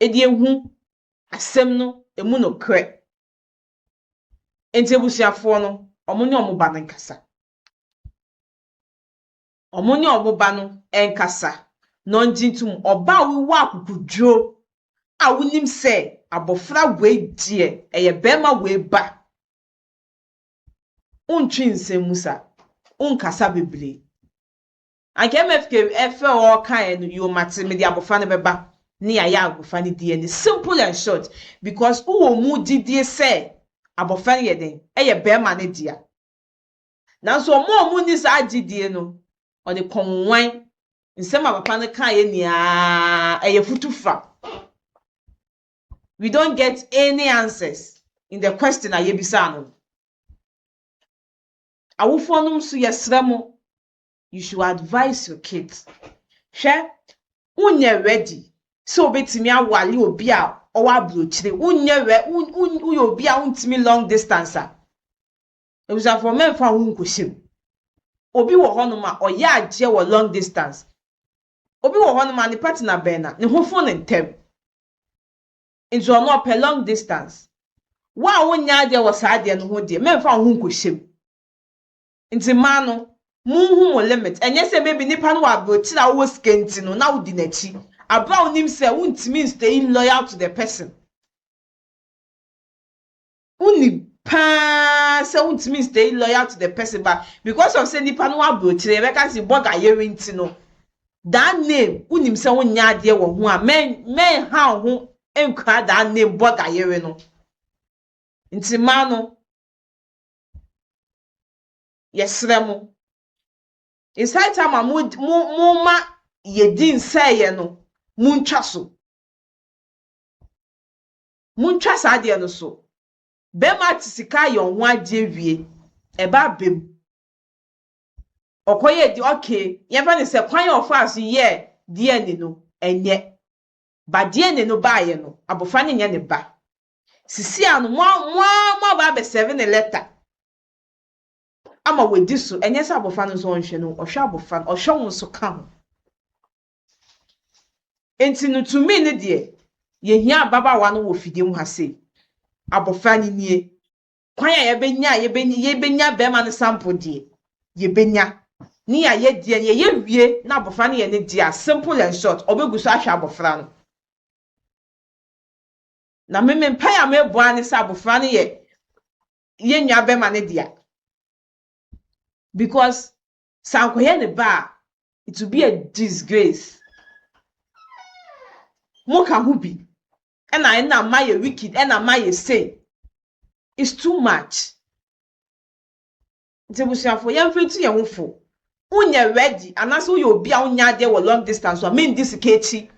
[SPEAKER 1] ɛde ehu asɛm no emu nokorɛ. Nti abusuafoɔ no ɔmo ne ɔmo ba no nkasa. Ɔmo ne ɔmo ba no nkasa na ɔngye ntom ɔbaa a wowɔ akokoduro a wonim sɛ abɔfra wei deɛ ɛyɛ bɛrima wei ba. Wontwe nsɛm mu sa, wonkasa bebree. Anka MFK ɛfɛ a ɔkaeɛ no yo mate mede abɔfra no bɛba ne yɛayɛ abɔfra no DNA. Simple and short because wowɔ mu gyidie sɛ abɔfra no yɛ den ɛyɛ bɛrima no dea. Nanso ɔmo a ɔmo nni saa gyidie no ɔde kɔnwan nsɛm a papa no kaeɛ nyinaa ɛyɛ futufa. We don't get any answers in the question a yɛbisa no. Awofoɔ no nso yɛsrɛ mo, you should advise your kids. Hwɛ, wonyɛ ready sɛ wobɛtumi awale obi a ɔwɔ aburokyire. Wonyɛ re woyɛ obi a wontumi long distance a. Abusuafoɔ mɛmfa wo ho nkɔhyɛ mu. Obi wɔ hɔnom a ɔyɛ adeɛ wɔ long distance. Obi wɔ hɔnom a ne partner bɛn na ne ho fo no ntɛm. Nti ɔno ɔpɛ long distance. Wo a wonyɛ adeɛ wɔ saa adeɛ no ho deɛ, mɛmfa wo ho nkɔhyɛ mu. Nti mmaa no, monhu mo limit. Ɛnyɛ sɛ maybe nipa no wɔ aburokyire a wowɔ sika nti no na wodi n'akyi. Abere a wonim sɛ wontumi stay loyal to the person. Wonim paa sɛ wontumi stay loyal to the person but because of sɛ nipa no wɔ aburokyire yɛbɛka sɛ bɔga yere nti no that name wonim sɛ wonyɛ adeɛ wɔ ho a mɛn mɛnha wo ho nkura that name bɔga yere no. Nti mmaa no yɛsrɛ mo it's high time a mo mo mo ma yɛdi nsɛeɛ no montwa so montwa saa adeɛ no so bɛrima te sika ayɛ ɔho adeɛ wie ɛba abɛm ɔkɔyɛ di okay yɛmfa ne sɛ kwan a ɔfaa so yɛɛ DNA no ɛnyɛ ba DNA no baayɛ no abɔfra no nyɛ ne ba sisi a no mo mo mo aba abɛsɛve ne letter ama wadi so ɛnyɛ sɛ abɔfra no nso ɔnhwɛ no ɔhwɛ abɔfra no ɔhwɛ wo nso ka ho nti no tumi ne deɛ yɛhia ababaawa no wɔ fidie mu ha sei abɔfra no nie kwan a yɛbɛnya a yɛbɛnya yɛbɛnya bɛrima no sample deɛ yɛbɛnya ne yɛayɛ deɛ yɛyɛ wie na abɔfra no yɛ ne deɛ a simple and short ɔbɛgu so ahwɛ abɔfra no na meme mpae a meboa ne sɛ abɔfra no yɛ yɛn nua bɛrima no dea because sɛ ankɔyɛ ne ba a it will be a disgrace mo ka ho bi ɛna ɛna ma yɛ wicked ɛna ma yɛ say it's too much nti abusuafo yɛmfa ntu yɛn ho fo wonyɛ ready anaasɛ woyɛ obi a wonya adeɛ wɔ long distance a mendi sika akyi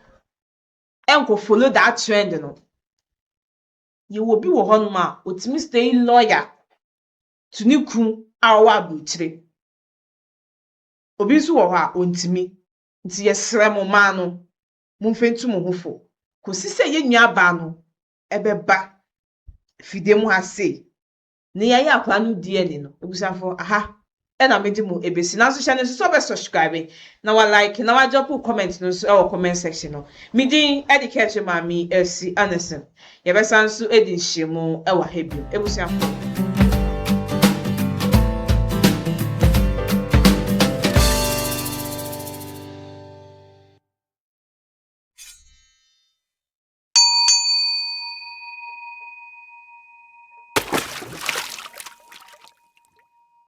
[SPEAKER 1] ɛnkɔ follow that trend no yɛwɔ obi wɔ hɔnom a otumi stay loyal to ne kunu a ɔwɔ aburokyire obi nso wɔ hɔ a ontumi nti yɛsrɛ mo mmaa no momfa ntu mo ho fo kòsi sɛ yɛn nua baa no ɛbɛba fidie mu ha sei na yɛayɛ akwadaa no DNA no abusuafo aha ɛna mede mo ebesi nanso hyɛ no nso sɛ ɔbɛ subscribe na wa like na wa drop comment no nso ɛwɔ comment section no me din ɛde kɛkyɛ maame Elsie Anderson yɛbɛsan nso edi nhyiamu ɛwɔ ha bio abusuafo.